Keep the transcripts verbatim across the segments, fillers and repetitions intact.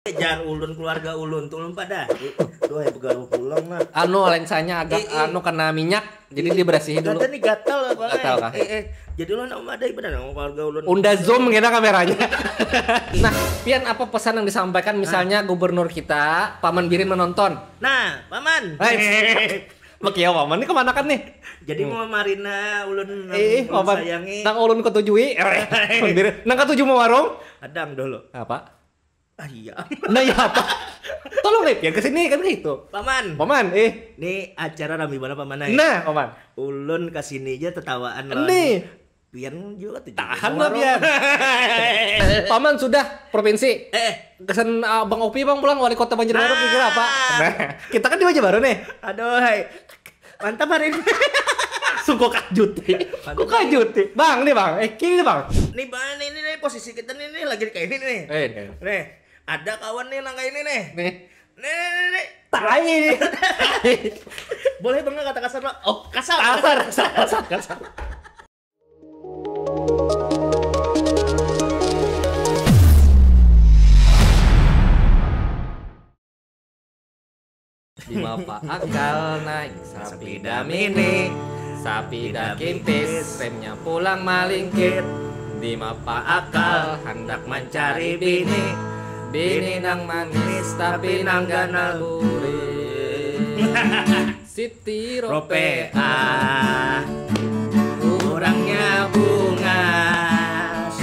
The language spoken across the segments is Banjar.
Jangan ulun, keluarga ulun tuh ulun pada. Duh, begaru pulang nah. Anu, lensanya agak eh, eh. Anu kena minyak, jadi diberasihin dulu. Ada nih gatal apa? Gatal kah? Eh, eh. Jadi lo nak ada ibadah nang keluarga ulun. Unda zoom kena kameranya. Nah, pian apa pesan yang disampaikan misalnya ah. Gubernur kita, Paman Birin menonton? Nah, Paman. Hey. Paman ini kemana kan nih? Jadi hmm. Mau marina ulun eh, eh, sayangi. Nang ulun ketujui. Nang ketuju mau warung. Adang dulu. Apa? Ah, iya. Nah, iya apa? Tolong nih, biar kesini kan gitu. Paman. Paman, eh. Ini acara rame banget paman. Nah, paman. Ulun kesini aja tetawaan lah. Nih. Pian juga tuh. Tahan lah pian. Paman sudah provinsi. Eh, kesan uh, Bang Opi bang pulang wali kota Banjarbaru nah. Kira apa? Nah, kita kan di Banjarbaru nih. Aduh, hai. Mantap hari ini. Sungguh kajut. Kok kajut? Bang, nih bang. Eh, kini nih bang. Nih bang, ini nih posisi kita nih, nih lagi kayak ini nih. Eh, nih. Nih, ada kawan nih nang kayak ini nih. Nih. Nih, nih, nih. Tai nih. Boleh bang kata kasar pak? Oh, kasar. Kasar, kasar, kasar, kasar. Dimapa akal naik sapida mini, sapida kimpis, remnya pulang malingkit. Dimapa akal handak mancari bini, bini nang manis tapi nang ganal gurih. Siti Ropea, urangnya bungas,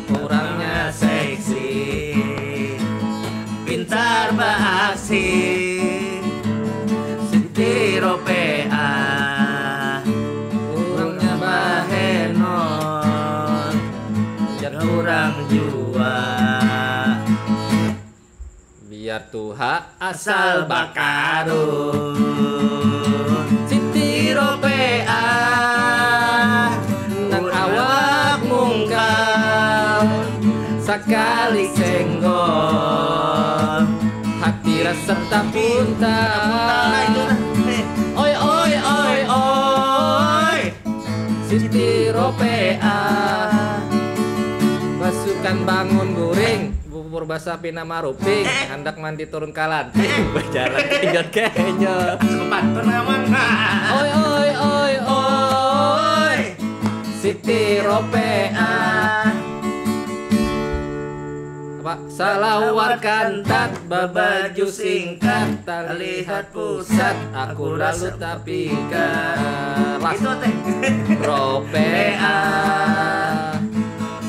urangnya seksi, pintar baaksi. Siti Ropea, urangnya bahenor, jar urang jua. Biar tuha asal bakarung. Siti Ropea nang awak mungkal, sakali senggol hati rasa tapuntal. Oi oi oi oi. Siti Ropea, pasukan bangun guring. Pupur basa pina maruping, eh. Handak mandi turun kalan. Eh. Bajalan kenyot kenyot. Sepatu namang. Oi oi oi oi. Siti Ropea. Apa? Salawar kantat, babaju singkat, talihat pusat, aku lalu tapi keras. Itu teh. Ropea.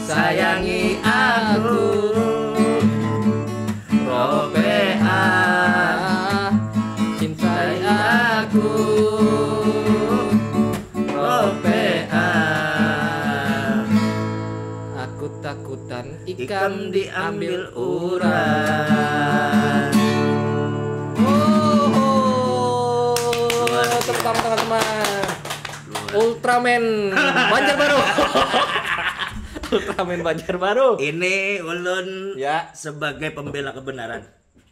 Sayangi aku, Ropea. Cintai aku, Ropea. Aku takutan ikam diambil urang. Oh, tepuk tangan teman-teman. Ultraman Banjarbaru. Ultraman Banjarbaru. Ini ulun ya sebagai pembela kebenaran.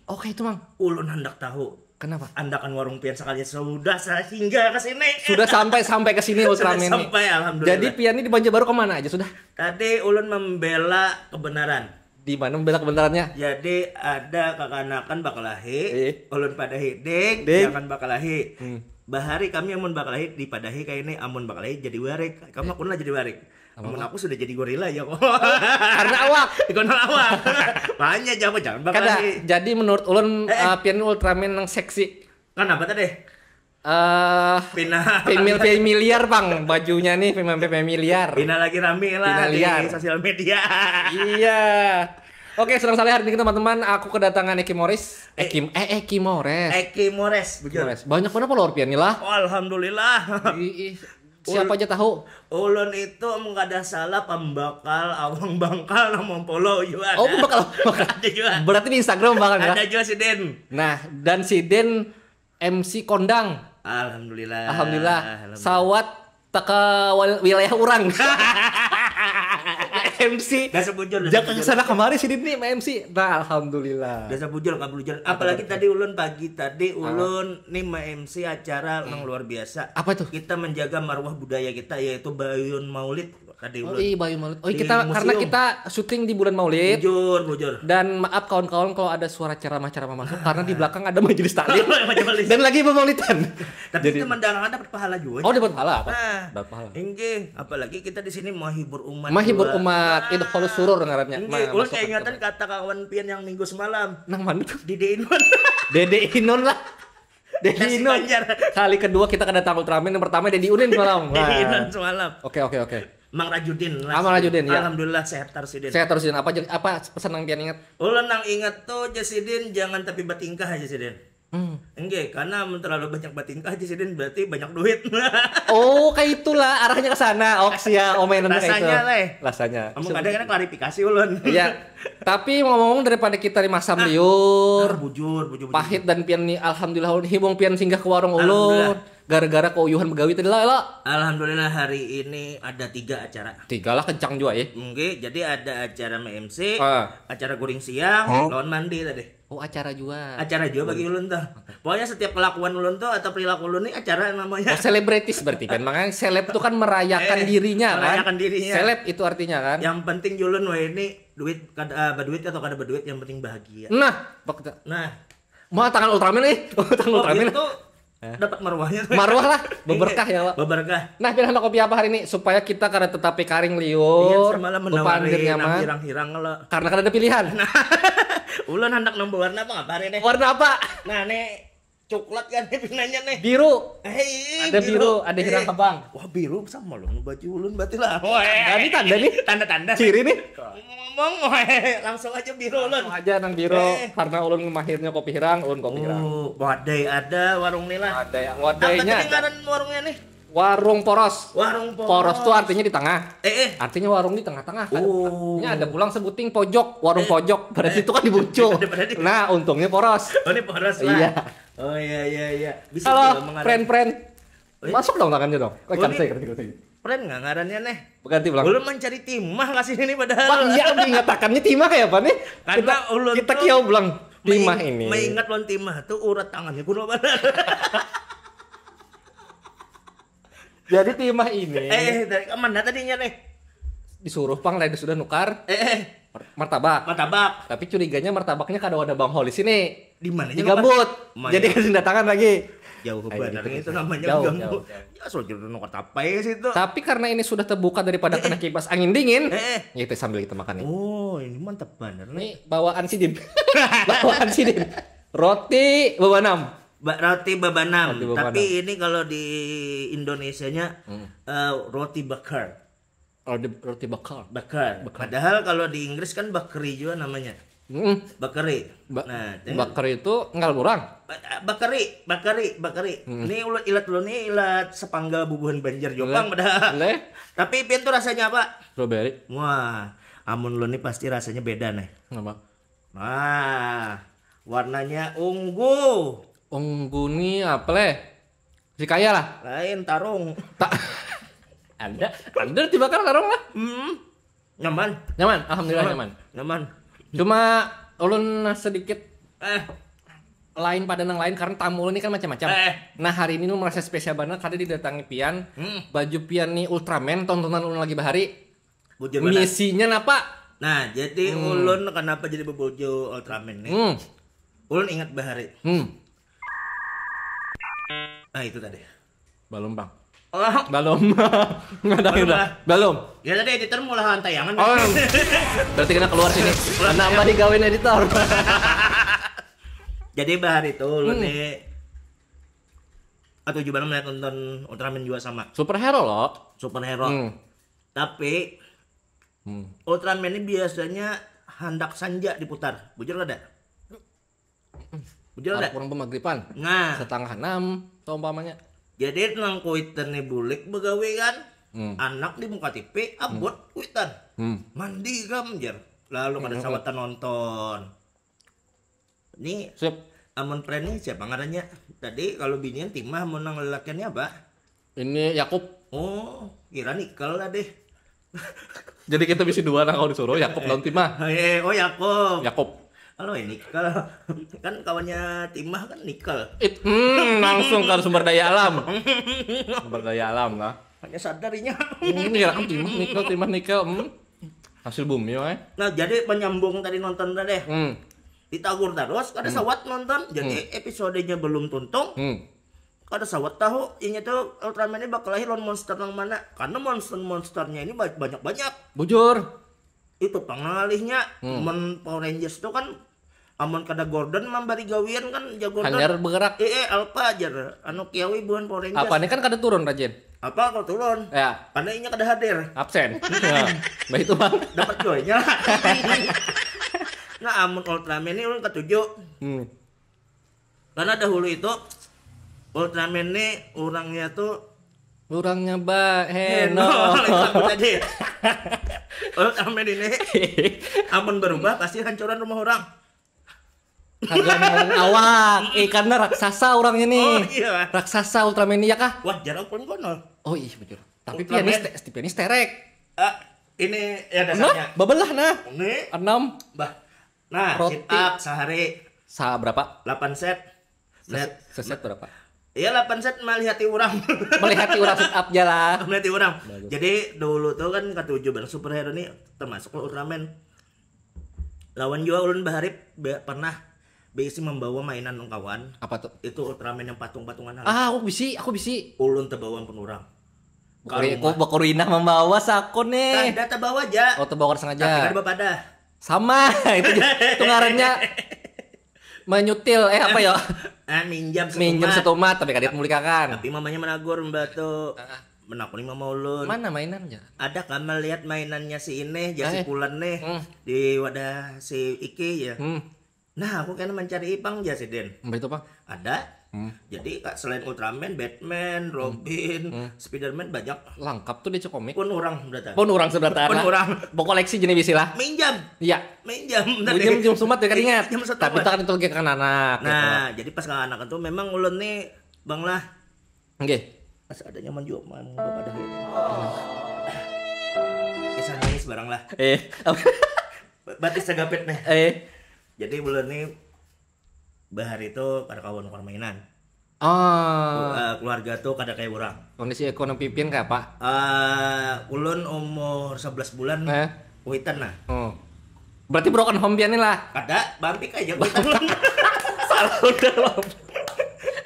Oke itu mang. Ulun hendak tahu. Kenapa? Andakan warung pian sekali sudah singgah ke sini. Sudah sampai sampai ke sini Ultraman. Sudah sampai alhamdulillah. Jadi pian ini di Banjarbaru kemana aja sudah? Tadi ulun membela kebenaran. Di mana membela kebenarannya? Jadi ada kakanakan bakalahi, eh. Ulun pada hiding, ding. Jangan bakalahi. Hmm. Bahari kami amun bakalahi dipadahi kayak ini amun bakalahi jadi warik. Kamu eh. Aku lah jadi warik. Amun aku sudah jadi gorila ya kok. Karena awak. Karena awak. Makanya jangan jangan bakal. Kada, jadi menurut ulun eh, eh. Uh, pian Ultraman yang seksi. Kan apa tadi? Eh, uh, pina familiar bang bajunya nih, pina familiar. Pina lagi rame lah pina di liar. Sosial media. Iya. Oke, senang sekali hari ini teman-teman. Aku kedatangan Eki Moris. Eki, eh Eki Mores. Eki Mores, betul. Banyak mana follower pian nih lah. Oh, alhamdulillah. Ih, siapa aja tahu? Ulun itu mun kada salah pambakal awang bangkal nang mempolo juga ada. Oh, pembakal awang bangkal. Ada juga. Berarti di Instagram bahkan ya? Ada juga si Den. Nah, dan si Den M C kondang. Alhamdulillah. Alhamdulillah. Alhamdulillah. Sawat taka wilayah urang. M C. Dasar bujur. Jangan ke sana kemari sini nih M C. Nah, alhamdulillah. Dasar bujur kabujur. Apalagi tadi ulun pagi tadi ulun nih M C acara yang luar biasa. Apa tuh? Kita menjaga marwah budaya kita yaitu Bayun Maulid. Tadi Oh ulun. Iya, Bayu Maulid. Oh, Di kita karena museum. Kita syuting di bulan Maulid. Bujur, bujur. Dan maaf kawan-kawan kalau ada suara ceramah-ceramah masuk karena di belakang ada majelis taklim Majelis. Dan lagi bermaulidan. Tapi Jadi- teman dalangan dapat pahala juga. Oh, dapat pahala apa? Nah, Dapat pahala. Inggih, apalagi kita di sini menghibur umat. Mahibur juga. Umat, Idkhulus Surur ngarannya. Inggih, Nah, ulun masuk kaingatan akal. Kata kawan pian yang minggu semalam. Nang mana tuh? Di Deinun. Dede Inun lah. Dede Nasi Inun. Banjar. Kali kedua kita kada tamu teramin, yang pertama Dede Unin semalam. Di Inun Nah. Semalam. Oke, oke, oke. Mang Rajudin. Ah, Mang Rajudin, ya. Alhamdulillah sehat tarusidin. Saya terusin apa aja apa pesan yang pian ingat? Ulun nang ingat tuh Jasidin, jangan tapi batingkah aja Sidin. Hmm. Enggak, karena mun terlalu banyak batingkah Jasidin berarti banyak duit. Oh, kayak itulah arahnya ke sana. Oh, sia, oh, mainannya kayak Rasanya itu. Leh. Rasanya. Kamu kadang kena klarifikasi ulun. Iya. Tapi ngomong-ngomong, daripada kita di masam Ah, liur, bujur, bujur, bujur. Pahit dan pian nih, alhamdulillah ulun hibung pian singgah ke warung ulun. Alhamdulillah. Gara-gara keuyuhan begawi tadi lah, lo. Alhamdulillah hari ini ada tiga acara. Tiga lah kencang juga ya. Enggak, jadi ada acara M C, Ah. acara guring siang, lawan mandi tadi. Oh, acara juga. Acara juga bagi ulun tuh. Pokoknya setiap kelakuan ulun tuh atau perilaku ulun nih acara namanya. Oh, selebritis berarti kan. Makanya seleb tuh kan merayakan Eh, dirinya kan. Merayakan dirinya. Seleb itu artinya kan. Yang penting julun wah ini duit kada uh, berduit atau kada berduit yang penting bahagia. Nah, waktu Nah, mau tangan Ultraman nih. Tangan oh, Ultraman. Itu dapat marwahnya tuh. Marwah lah, beberkah ya, Pak. Beberkah. Nah, pilihan kopi apa hari ini supaya kita kada tetapi karing Iya, liur, semalam bepandir menawari nyaman. Hirang-hirang lo. Karena kada ada pilihan. Ulun hendak nambah warna apa nggak hari ini? Warna apa? Nah, nih coklat kan nih pinanya nih. Biru. Hei, Ada biru, ada hirang Eh, kebang. Wah, biru sama lo baju ulun berarti lah. Wah, Tadi tanda nih. Tanda-tanda. Ciri nih. Ngomong-ngomong, wah, langsung aja biru ulun. Aja nang biru Eh. Karena ulun mahirnya kopi hirang, ulun kopi hirang. Oh, wadai ada warung nih lah. Ada yang Apa wadainya. tadi ngaran warungnya nih? Warung Poros. Warung Poros. Poros tuh artinya di tengah. Eh, eh. Artinya warung di tengah-tengah kan. Oh. Ini ada pulang sebuting pojok, warung Eh. pojok. Berarti itu kan dibucu. Ada berarti. Nah, untungnya Poros. Oh, ini Poros lah. Iya. Oh iya iya iya. Bisa Halo, juga mengarang. Friend-friend. Eh. Masuk dong tangannya dong. Eh, Oh, kan ini- saya, kan saya, kan saya. Friend nggak ngarannya nih? Berganti ulang. Ulun mencari timah kasih ini padahal. Wah, iya, diingat akannya timah kayak apa nih? Karena kita, ulun kita tuh kiau bilang timah Meng- ini. Mengingat lawan timah tuh urat tangannya kuno banget. Jadi timah ini. Eh, dari ke mana tadinya nih? Disuruh pang lain sudah nukar Eh, eh, martabak. Martabak. Tapi curiganya martabaknya kada ada Bang Hol di sini. Di mana Di Gambut. Jadi kasih datangan lagi. Jauh Ayo, benar gitu. Itu namanya Jauh, Gambut. Jauh, jauh. Ya soal jadi nukar tapai situ. Tapi karena ini sudah terbuka daripada kena kipas angin dingin, Eh, eh. Ya, kita sambil kita makan nih. Oh, ini mantap bener nih. Ini bawaan sidin. Bawaan sidin. Roti babanam. Ba- roti babanam. Roti babanam. Tapi ini kalau di Indonesianya eh, roti bakar. Roti, roti bakar. Bakar. Padahal kalau di Inggris kan bakery juga namanya. Mm. Bakery. Ba- Nah, ini Bakar itu enggak kurang. Ba- Bakery, bakery, bakery. Ini ulat ilat lo nih ilat sepanggal bubuhan Banjar Jombang padahal. Leh. Tapi pian tuh rasanya apa? Strawberry. Wah, amun lo nih pasti rasanya beda nih. Kenapa? Nah, warnanya ungu. Ungguni apa leh? Si kaya lah. Lain tarung. Tak ada. Ada dibakar tarung lah. Hmm. Nyaman. Nyaman, alhamdulillah nyaman. Nyaman. Cuma ulun sedikit Eh, lain pada nang lain karena tamu ulun ini kan macam-macam. Eh. Nah, hari ini ulun merasa spesial banget karena didatangi pian. Hmm. Baju pian nih Ultraman, tontonan ulun lagi bahari. Bujur benar. Misinya napa? Nah, jadi ulun kenapa jadi bebojo Ultraman nih? Hmm. Ulun ingat bahari. Hmm. Nah, itu tadi. Belum, Bang. Oh, Belum. Nggak ada, Belum, udah. Bang. Belum. Ya tadi editor mulahan tayangan. Oh, berarti kena keluar sini. Nambah digawin editor. Jadi bahari itu ulun nih katuju banget melihat nonton Ultraman juga sama Superhero loh. superhero. Hmm. Tapi Hmm. Ultraman ini biasanya handak sanja diputar. Bujur kada? Bujur Ada kada? Kurang pemagriban. Nah, Setengah enam, seumpamanya. Jadi nang kuitan nih bulik begawe kan. Hmm. Anak di muka T V, abot kuitan. Hmm. Mandi kam jar. Lalu kada sawatan nonton. Ini Sip. Amun prank ni siapa ngarannya? Tadi kalau binian Timah, amun nang lelakiannya apa? Ini Yakub. Oh, kira Nikel lah deh. Jadi kita bisa dua, nah, kalau disuruh Yakub lawan Timah. Eh, oh Yakub. Yakub. Halo, eh, Nikel. Kan kawannya Timah kan Nikel. It, hmm, langsung ke sumber daya alam. Sumber daya alam lah. Hanya sadar inya. Hmm, ya kan timah nikah, timah nikah. Hmm. Hasil bumi, eh. Nah, jadi penyambung tadi nonton tadi deh. Hmm. Ditagur terus, kada sawat nonton. Jadi episodenya belum tuntung. Hmm. Kada sawat tahu inya tuh Ultraman ini bakal lahir lawan monster nang mana. Karena monster-monsternya ini ba- banyak-banyak. Bujur. Itu pangalihnya. Mun Power Rangers tuh kan amun kada Gordon mambari gawian kan, ya Gordon. Hanyar bergerak. Eh, eh, Alpha aja. Anu kiawi buhan Power Rangers. Apa nih kan kada turun rajin? Apa kau turun? Ya, Karena inya kada hadir. Absen. Ya. Bah itu bang. Dapat joynya. Nah, amun Ultraman ini ulun katuju. Hmm. Karena dahulu itu Ultraman ini orangnya tuh Orangnya bah Heno, Heno. Itu aku tadi. Ultraman ini amun berubah pasti hancuran rumah orang. Kagak mau awak. Eh karena raksasa orangnya nih. Oh, iya. Raksasa Ultraman ini ya kah? Wah, jarang pun kono. Oh iya bujur. Tapi Ultraman. Pianis te- Pianis terek. Ah, ini ya Nah, dasarnya. Bebelah nah. Ini Enam. Bah. Nah, Roti. Sit up sehari Sa berapa? delapan set. Set. Seset berapa? Iya, delapan set melihati orang. Melihati orang sit up aja lah. Melihati orang. Jadi dulu tuh kan katuju barang superhero nih, termasuk Ultraman. Lawan juga ulun baharip be- pernah beisi membawa mainan nang kawan. Apa tuh? Itu Ultraman yang patung-patungan halus. Ah, aku bisi, aku bisi. Ulun terbawa pun orang. Kau bakurinah membawa saku nih. Kada terbawa aja. Oh, terbawa sengaja. Tapi kada bapadah. Sama, itu juga. Itu ngarannya menyutil eh apa ya? Ah, minjam satu Minjem mat. Satu mat tapi kada mulikakan. Tapi mamanya menagur mbak tuh. Menakuni mama ulun. Mana mainannya? Ada kamu lihat mainannya si ini, ya si Eh. Pulan nih Hmm. Di wadah si Iki ya. Hmm. Nah, aku kena mencari ipang ya si Den. Apa itu, Pak? Ada. Hmm. Jadi kak selain Ultraman, Batman, Robin, Spiderman banyak. Lengkap tuh dia komik. Pun orang berarti. Pun orang sebentar. Pun orang. Bawa koleksi jenis bisi lah. Minjam. Iya. Minjam. Minjem minjem sumat ya kan ingat. Minjem sumat. Tapi tak kan itu lagi ke anak-anak. Nah, jadi pas kanak-kanak tuh memang ulun nih bang lah Oke. Pas ada nyaman juga mau bapadah ini. Kisah nangis barang lah. Eh. Batis segapit nih. Eh. Jadi bulan ini bahari itu kada kawan permainan. Oh. Eh, keluarga tuh kada kayak orang. Kondisi ekonomi pipian kayak apa? Eh, ulun umur sebelas bulan Eh. Kuitan nah. Oh. Berarti broken home pian nih lah. Kada, bampik aja Kuitan. Salah udah lah.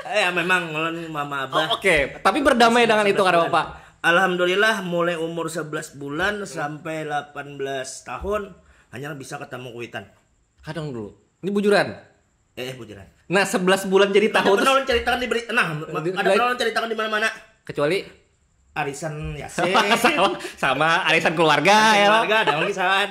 Eh, ya memang ulun mama Oh, abah. Oke, tapi berdamai dengan itu kada apa-apa. Alhamdulillah mulai umur sebelas bulan sampai delapan belas tahun hanya bisa ketemu Kuitan. Kadang dulu. Ini bujuran. Eh, bujuran. Nah, sebelas bulan jadi Ada tahun pernah ulun ceritakan di berita, nah, Di- ada pernah ulun ceritakan di mana-mana. Kecuali Arisan Yasin. sama, sama arisan keluarga ya. Keluarga ada lagi sawan.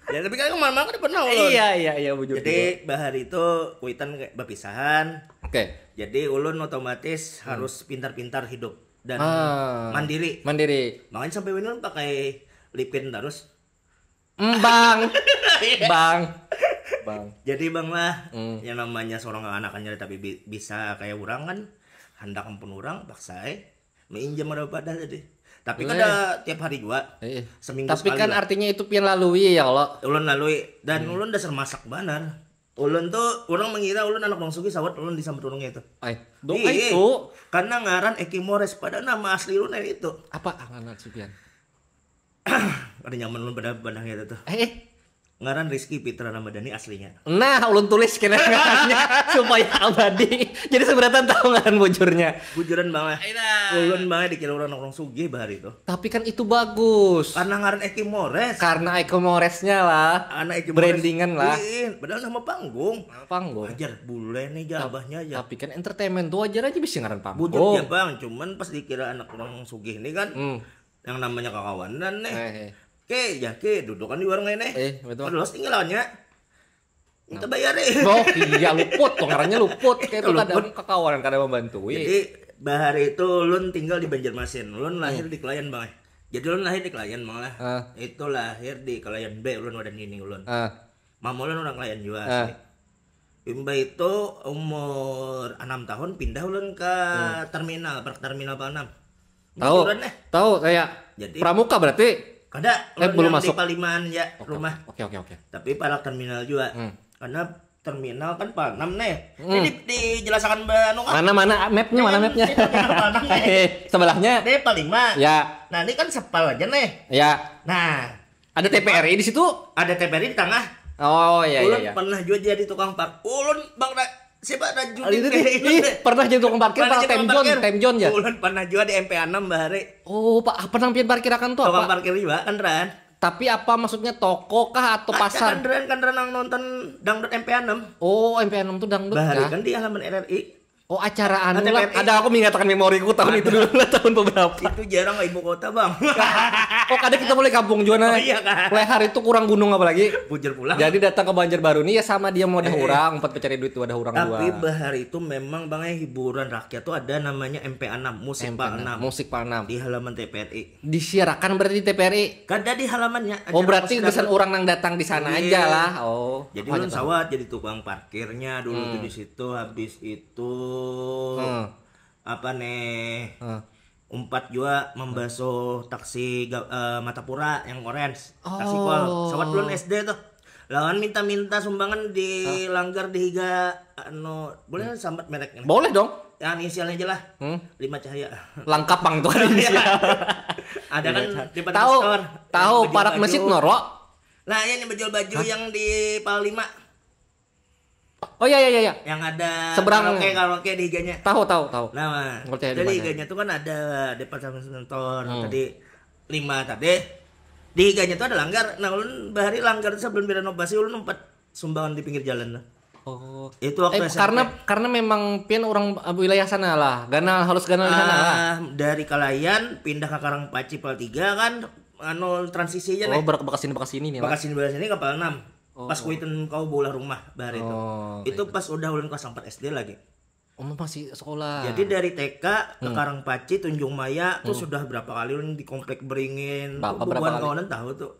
Ya, tapi kan kemana-mana kan pernah ulun. Iya, iya, iya, bujur. Jadi bahari itu Kuitan kayak berpisahan. Oke. Jadi ulun otomatis harus pintar-pintar hidup dan Ah. mandiri. Mandiri. Makanya sampai ulun pakai lipin terus. Mm, bang. Bang. Bang. Jadi bang lah, Hmm. yang namanya seorang anak aja tapi bi- bisa kayak orang kan, hendak ampun orang paksa eh. Minjem ada pada tadi. Tapi Boleh. kada tiap hari juga. Eh, Seminggu Tapi sekali kan lah. Artinya itu pian lalui ya Allah. Ulun lalui dan ulun dasar masak banar. Ulun tuh orang mengira ulun anak orang sugih sawat ulun di sambat orang itu. Ay, dok Iya. Itu. Karena ngaran Eki Mores pada nama asli ulun itu. Apa ngaran supian? Ada nyaman ulun pada pandang itu tuh. Eh, eh. Ngaran Rizky Pitra Ramadhani aslinya. Nah, ulun tulis kena ngarannya supaya abadi. Jadi seberatan tahu ngaran bujurnya. Bujuran bang lah. Ulun bang dikira orang orang sugih bahari itu. Tapi kan itu bagus. Karena ngaran Eki Mores. Karena Eko Moresnya lah. Anak Eki Mores. Brandingan lah. Iya, padahal nama panggung. Panggung. Ajar bule nih jabahnya aja. Tapi kan entertainment tuh wajar aja bisa ngaran panggung. Bujur ya bang, cuman pas dikira anak orang sugih nih kan, Hmm. Yang namanya kakawanan nih. Eh, eh. Oke, ya ke dudukan di warung ini. Eh, betul. Terus tinggal lawannya. Minta bayar eh. Oh iya luput tuh ngarannya luput kayak itu Luput. Kadang kakawanan kadang membantui. Jadi bahari itu ulun tinggal di Banjarmasin. Ulun lahir di Kelayan bang. Eh. Jadi ulun lahir di Kelayan bang lah. Ah. Itu lahir di Kelayan B ulun wadah nini ulun. Ah, Mama ulun orang Kelayan juga Ah. sih. Imba itu umur enam tahun pindah ulun ke terminal, per terminal Panam. tahu. Bujuran eh. Tahu saya Jadi Pramuka berarti. Kada, Eh, ulun belum yang masuk. di Paliman ya Oke, rumah. Oke oke oke. Tapi parak terminal juga. Hmm. Karena terminal kan Pal enam nih. Ini di, dijelasakan Mbak Nunga. Mana mana mapnya mana mapnya? Ini terminal Pal enam nih. Eh, sebelahnya. Ini Pal lima. Ya, Nah, ini kan sepal aja nih. Ya. Nah, Ada T P R I di situ. Ada T P R I di tengah. Oh iya iya Ulun iya. Pernah juga jadi tukang parkir. Ulun Bang Ra- siapa Rajudin Itu nih. ih, pernah jadi tukang parkir Pernah Pak jadi tukang Temjon, parkir. Temjon ya. Ulun pernah juga di M P enam bahari. Oh, Pak, apa nang pian parkirakan tuh Tukang apa? Parkir juga kan Ran. Tapi apa maksudnya toko kah atau pasar? Kan Ran kan Ran nang nonton dangdut M P enam. Oh, M P enam tuh dangdut Bahari kah? Kan di halaman R R I. Oh, acara anu Ada lah. P P I. Ada aku mengingatkan memoriku tahun itu dulu lah, tahun beberapa. Itu jarang ke ibu kota bang. Oh, kada kita mulai kampung juga nah. Oh, iya, kan? Lehar itu kurang gunung apalagi. Bujur pulang. Jadi datang ke Banjarbaru nih ya sama dia mau ada orang, empat mencari duit itu ada orang dua. Tapi bahari itu memang bang eh, hiburan rakyat tuh ada namanya M P enam, musik Pal enam. Musik Pal enam. Di halaman T P R I. Disiarakan berarti di T P R I. Kada di halamannya. Oh, Acara berarti musik kesan dangdut. Orang nang datang di sana Iya. Aja lah. Oh. Jadi Apa ulun aja, sawat jadi tukang parkirnya dulu Hmm. Tuh di situ habis itu Hmm. Apa nih? Hmm. Umpat juga membasuh taksi ga- eh, Martapura yang orange. Taksi Oh. Kol. Sawat ulun S D tuh. Lawan minta-minta sumbangan di langgar di higa anu boleh sambat mereknya. Boleh dong. Yang inisialnya aja lah. Hmm. Lima Cahaya. Lengkap bang tuh ada inisial. Ada kan di Tahu store. tahu Yang baju-baju. Parak Masjid Noro. Nah, ini baju-baju yang di Palima. Oh iya iya iya. Yang ada Seberang. Karaoke karaoke di higanya. Tahu tahu tahu. Nah, Ngerti di jadi mana? Higanya tuh kan ada department store Hmm. tadi lima tadi. Di higanya tuh ada langgar. Nah, ulun bahari langgar tuh sebelum direnovasi ulun umpat sumbangan di pinggir jalan tuh. Oh. Itu waktu Eh, S M P. karena karena memang pian orang wilayah sana lah. Ganal harus ganal di sana lah. Ah, dari Kalayan pindah ke Karangpaci Pal tiga kan anu transisi aja Oh, nih. ber- bekas ini bekas ini nih lah. Bekas ini bekas ini kapal enam. Oh. Pas kuitan kau bola rumah bahari itu. Oh, Itu pas udah ulun kelas empat S D lagi. Oh, masih sekolah. Jadi dari T K ke Karangpaci Tunjung Maya tuh sudah berapa kali ulun di komplek beringin. Berapa- Tuh berapa bubuhan kali? Kawanan tahu tuh.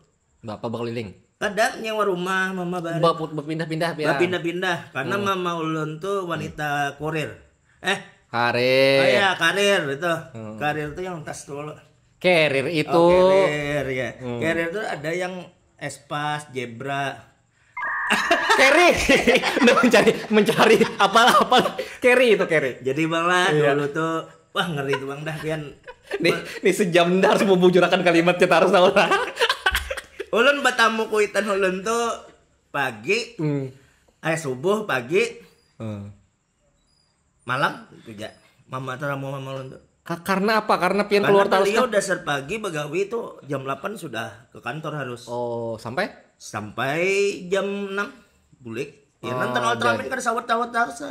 Bapak berkeliling. Kadang nyewa rumah mama bahari. Bapu- Berpindah-pindah pian. Berpindah-pindah karena mama ulun tuh wanita kurir. Eh, Karir. oh ya karir itu. Karir tuh yang tas dulu. Carrier itu. Oh, carrier ya. Carrier tuh ada yang Espas, Zebra. Carry. Udah mencari mencari apa apa. Carry itu carry. Jadi bang lah Iya. Dulu tuh wah ngeri tuh bang dah pian. Nih, nih sejam dah harus membujurakan kalimatnya taruh tahu lah. Ulun batamu kuitan ulun tuh pagi, Hmm. eh subuh pagi, Hmm. malam itu aja. Mama tuh ramu mama ulun tuh. Ka- karena apa? Karena pian Karena keluar tahu beliau kah? Dasar pagi bagawi tuh jam delapan sudah ke kantor harus. Oh, sampai? Sampai jam enam bulik. Ya Oh, nonton Ultraman jadi- kada sawat-sawat tarsa.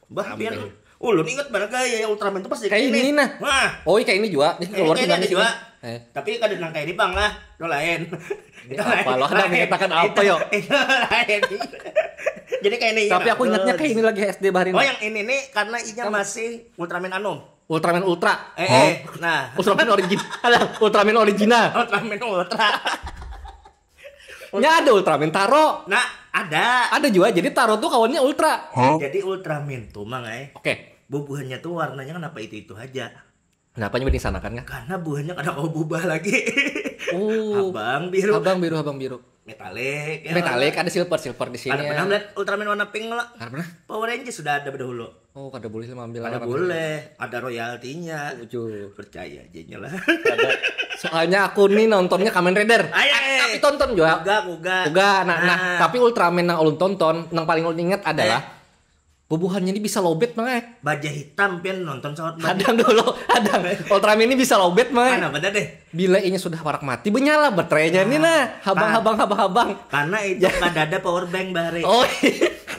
Bah pian ulun ingat banar gaya Ultraman tuh pasti Kayak ini nah. Wah, Oh, kayak ini juga. Ini keluar kayak tinggal ada di sini. juga. Eh. Tapi kada nang kayak ini bang lah, itu lain. Itu Apa lo ada mengatakan apa yo? Itu lain. Jadi kayak ini. Tapi aku ingatnya kayak ini lagi S D bahari. Oh yang ini nih karena inya masih Ultraman Anom. Ultraman Ultra. Eh, eh, nah. Ultraman original. Ada Ultraman original. Ultraman Ultra. Nya ada Ultraman Taro. Nah, ada. Ada juga. Jadi Taro tuh kawannya Ultra. Jadi Ultraman tuh mang eh. Oke. Bubuhannya tuh warnanya kenapa itu-itu aja? Kenapa nyebut di sana kan? Karena buahnya kada mau berubah lagi. Oh. Habang biru. Habang biru, habang biru. Metalik. Ya, Metalik ada silver, silver di sini. Ada pernah melihat Ultraman warna pink lah? Ada pernah? Power Rangers sudah ada dahulu. Oh, kada boleh mengambil. Ada boleh, ada royaltinya. Jujur. Percaya aja lah. Soalnya aku nih nontonnya Kamen Rider. Ayo, ayo, Tapi tonton juga. Uga, uga. Uga, nah, nah, tapi Ultraman yang ulun tonton, yang paling ulun ingat adalah bubuhannya ini bisa lobet mang eh. Baja hitam pian nonton sawat baja. Hadang dulu, hadang. Ultraman ini bisa lobet mang eh. Mana pada deh. Bila inya sudah parak mati, benyala baterainya ini nah. Habang, habang, habang, habang. Karena itu kada ada power bank bahari. Oh,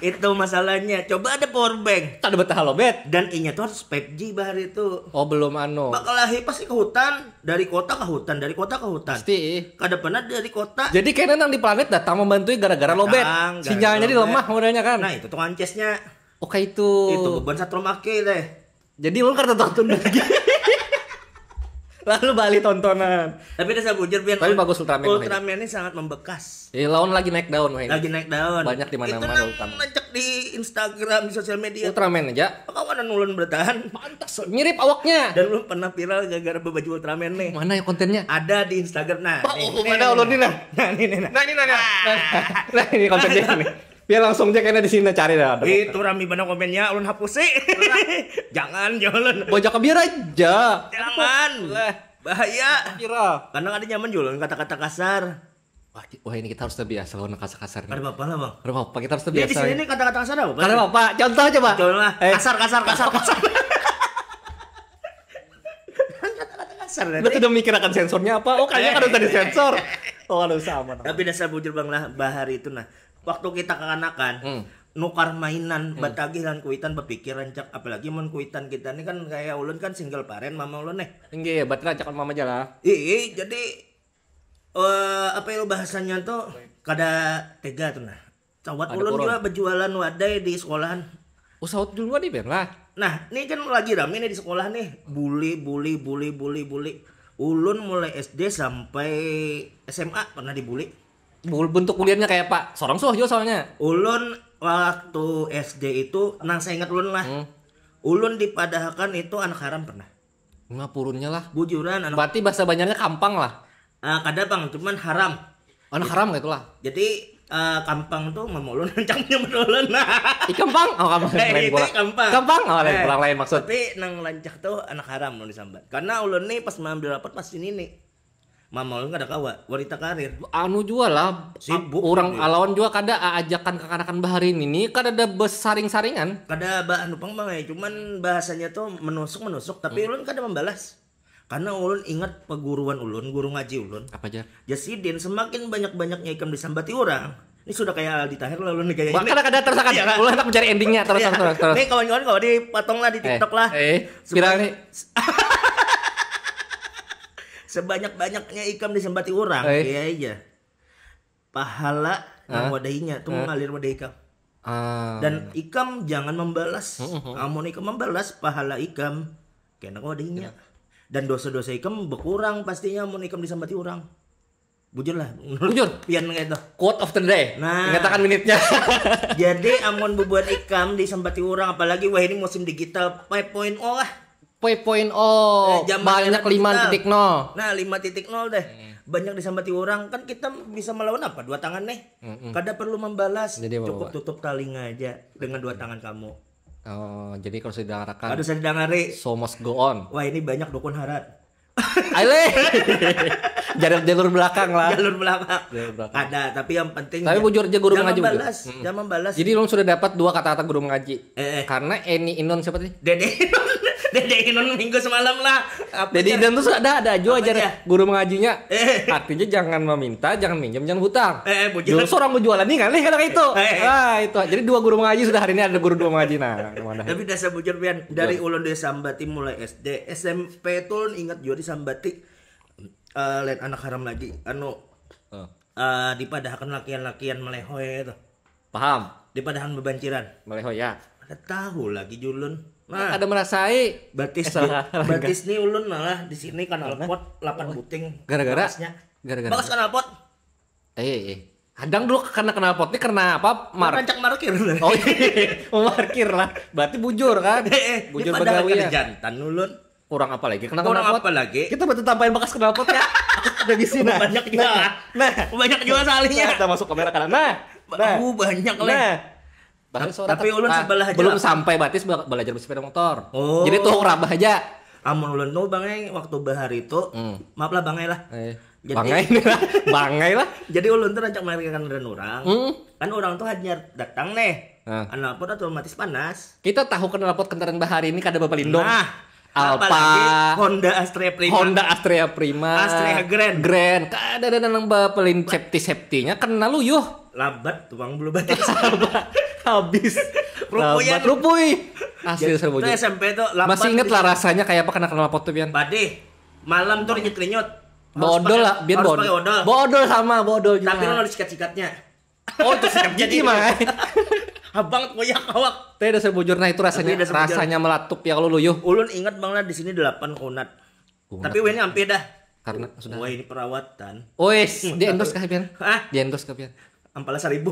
Itu masalahnya. Coba ada power bank. Kada betah lobet. Dan inya tuh harus five G bahari itu. Oh, belum anu. Bakal lahir pasti ke hutan, dari kota ke hutan, dari kota ke hutan. Pasti. Kada pernah dari kota. Jadi kayaknya nang di planet datang membantu gara-gara lobet. Datang, gara-gara Sinyalnya jadi lobet. Lemah modelnya kan. Nah, itu tuh ancesnya. Oh, kayak itu. Itu beban satrum ake deh. Jadi ulun kada tonton lagi. Lalu balik tontonan. Tapi udah saya bujur pian. Tapi bagus Ultraman, Ultraman ini sangat membekas. Eh, lawan lagi naik daun weh. Lagi naik daun. Banyak di mana-mana Itu nang Ultraman. Nancek di Instagram, di sosial media. Ultraman aja. Kawanan ulun bertahan. Pantas mirip awaknya. Dan ulun pernah viral gara-gara berbaju Ultraman nih. Mana ya kontennya? Ada di Instagram. Nah, Pak, nih, oh, nih, mana nih. ulun ini nah? Nah, ini nih. Nah. Nah, ini nah. Nah, nah, ini kontennya nih. Biar langsung aja kena di sini cari dah. Itu rami banget komennya, ulun hapusi. Jangan, jangan. Bojok ke biar aja. Jangan. Lah, Bahaya. Kira. Karena ada nyaman jualan kata-kata kasar. Wah, ki- wah, ini kita harus terbiasa lawan kasar-kasar nih. Ada apa lah, Bang? Ada apa? Kita harus Jadi di terbiasa. sini Ya. Nih, kata-kata kasar apa? Ada apa? Contoh coba. Contoh lah. Eh. Kasar, kasar, kasar, kasar. Kata-kata kasar Lu tadi. Sudah mikir akan sensornya apa? Oh, kayaknya kan udah disensor. Oh, kalau sama. Tapi dasar bujur, Bang, lah, bahari itu nah. Waktu kita kekanakan, Hmm. nukar mainan, batagih lan kuitan, berpikir rancak, apalagi mun kuitan kita nih kan kayak ulun kan single parent, mama ulun nih. Enggak ya, berarti rancak mama aja lah. Ih, jadi eh apa ya bahasanya tuh, kada tega tuh nah. Cawat Ada ulun kurun. Juga berjualan wadai di sekolahan. Usaha dulu nih Ben lah. Nah, ini kan lagi rame nih di sekolah nih, bully, bully, bully, bully, bully. Ulun mulai S D sampai S M A pernah dibully. Bul- Bentuk kuliahnya kayak apa? Sorang suah juga soalnya. Ulun waktu S D itu, nang saya ingat ulun lah. Hmm. Ulun dipadahakan itu anak haram pernah. Ngapurunnya lah. Bujuran anak. Berarti bahasa Banjarnya kampang lah. Ah, kada, Bang, cuman haram. Anak haram gitu lah. Jadi eh, kampang tuh mama ulun rancak punya ulun. Ih, kampang? Oh, kampang. Eh, Lain itu pulang. kampang. Kampang? Oh, lain Eh, pulang, lain maksud. Tapi nang rancak tuh anak haram ulun disambat. Karena ulun nih pas mengambil rapat pasti nini. Mama ulun kada kawa, wanita karir. Anu juga lah. Sibuk Orang dia. Alawan juga kada ajakan kekanakan bahari ini kada ada besaring-saringan. Kada ba anu pang, Bang, ya, cuman bahasanya tuh menusuk-menusuk, tapi ulun kada membalas. Karena ulun ingat peguruan ulun, guru ngaji ulun. Apa aja? Jasidin, semakin banyak-banyaknya ikam disambati orang. Ini sudah kayak Aldi Taher lalu nih kayaknya. Wah, kada kada terus akan. Iya, kan? Ulun hendak mencari endingnya terus Iya. terus terus. Nih kawan-kawan, kalau dipotong lah, dititok lah. Eh, viral nih. Sebanyak-banyaknya ikam disambati orang, Eh. iya aja. Pahala nang Hah? Wadahinya tuh Hah? Mengalir pada ikam. Ah. Dan ikam jangan membalas. Mm-mm. Amun ikam membalas, pahala ikam kena Wadahinya. Dan dosa-dosa ikam berkurang pastinya amun ikam disambati orang. Bujur lah. Bujur. Pian kayak itu. Quote of the day. Nah. Ingatakan minitnya. Jadi amun bubuhan ikam disambati orang, apalagi wah ini musim digital five point oh lah. Five point oh, Eh, zaman banyak era lima digital. titik nol. Nah, lima titik nol deh. Banyak disambati orang, kan kita bisa melawan apa? Dua tangan nih. Mm-mm. Kada perlu membalas, Jadi, cukup Bapak. Tutup talinga aja dengan dua tangan kamu. Oh, jadi kalau sudah dengarakan, Harus didengari. So must go on. Wah, ini banyak dukun harat. Aile. jalur jalur belakang lah. Jalur belakang. Jalur belakang. Ada, tapi yang penting Tapi bujur aja guru jangan mengaji, bujur. balas, Mm-mm. Jangan balas. Jadi ulun sudah dapat dua kata-kata guru mengaji. Eh, eh. Karena Eni Inun siapa sih? Dede Inun, Dede Inun minggu semalam lah. Apa Jadi ya? Inun tuh sudah ada ada aja Apa ajar aja? Guru mengajinya. Eh. Artinya jangan meminta, jangan minjem, jangan hutang. Eh, eh, bujur. Dulu seorang berjualan nih kan, nih kata itu. Eh, eh. Ah, itu. Jadi dua guru mengaji sudah hari ini ada guru dua mengaji. Nah, mana? Tapi dasar bujur pian, dari ulun disambati mulai S D, S M P tuh ulun ingat juga disambati eh lain anak haram lagi. Anu Oh, eh dipadahakan lakian-lakian melehoy itu. paham. Dipadahakan bebanciran. Meleho ya. Ada tahu lagi julun. Nah, Nah, ada merasai. batis Eh, salah, di- salah, batis nih ulun malah di sini knalpot delapan buting. Gara-gara? Bekasnya. Gara-gara? Bekas knalpot. Eh, eh. Hadang dulu karena knalpot ini karena apa? Mar Rancak markir. Oh iya, memarkir lah. Berarti bujur kan? Eh, eh, Bujur ini padahal begawi kada ya. Jantan ulun. Kurang apa lagi? Kena Kurang knalpot. Apa lagi? Kita bertetampain bekas knalpot ya. Ada di sini. Banyak juga. Nah, Banyak juga soalnya. Kita masuk kamera kanan. Nah, nah. Aku banyak lah. Nah. Bahkan seorang Tapi ulun ah, sebelah aja belum lah. Sampai batis be- belajar bersepeda motor. Oh. Jadi tuh rabah aja. Amun ulun tuh bangai waktu bahari itu, Hmm. Maaf lah bangai lah. Eh, Jadi- bangai. Bangai lah. Jadi ulun tuh rancak melarikan dari orang. Hmm. Kan orang tuh hanyar datang nih. Nah. Knalpot otomatis panas. Kita tahu knalpot kendaraan bahari ini kada bapalindung. Nah, Alpa. Apalagi Honda Astrea Prima. Honda Astrea Prima. Astrea Grand. Grand. Kada ada nang bapalin safety safety-nya kena luyuh. Lambat tuang bulu batis. Habis. Rupuyan. Lambat rupui. Asli Jadi, dasar itu bujur. S M P tuh lambat. Masih inget lah rasanya kayak apa kena knalpot tuh, Pian? Padih. Malam tuh rinyut-rinyut. Bodol lah, Pian Harus bodol. pakai odol. Bodol sama, bodol juga. Tapi lo harus sikat-sikatnya. Oh, itu sikat gigi mah. Abang koyak awak. Tapi dasar bujur, nah itu rasanya Tapi dasar bujur. Rasanya melatup ya kalau luyuh. Ulun ingat bang lah di sini delapan kunat. Kunat. Tapi wini ampe dah. Karena sudah. Wah, ini perawatan. Ois, di endorse kah, Pian? Hah? Di endorse kah, Pian? Ampala seribu.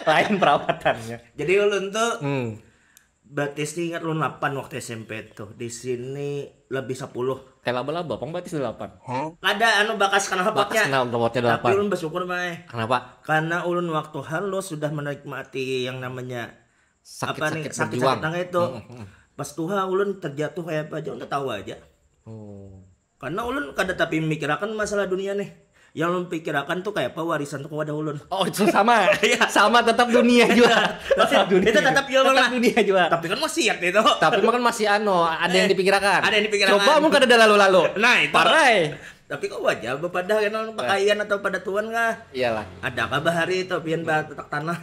Lain perawatannya. Jadi ulun tuh Hmm. Batis ni ingat ulun delapan waktu S M P tuh. Di sini lebih sepuluh. Kayak laba-laba, pang batis delapan. Ada anu bakas knalpotnya. Bakas knalpotnya Tapi delapan. Ulun bersyukur, Mai. Kenapa? Karena ulun waktu halus sudah menikmati yang namanya Sakit-sakit apa nih, sakit-sakit berjuang. Nang itu. Pas tuha ulun terjatuh kayak apa aja, ulun tahu aja. Oh. Karena ulun kada tapi mikirakan masalah dunia nih. Yang ulun pikirakan tuh kayak apa warisan tuh kepada ulun. Oh, itu sama. Iya. Sama, tetap dunia juga. Tetap dunia. Itu tetap iya, Bang, lah. Dunia juga. Tapi kan wasiat itu. Tapi makan masih ano, ada yang dipikirakan. Ada yang dipikirakan. Coba mun kada ada lalu-lalu. Nah, itu. Parai. Tapi kok aja bepadah kan orang pakaian atau pada tuan kah? Iyalah. Adakah bahari itu pian batetak tanah?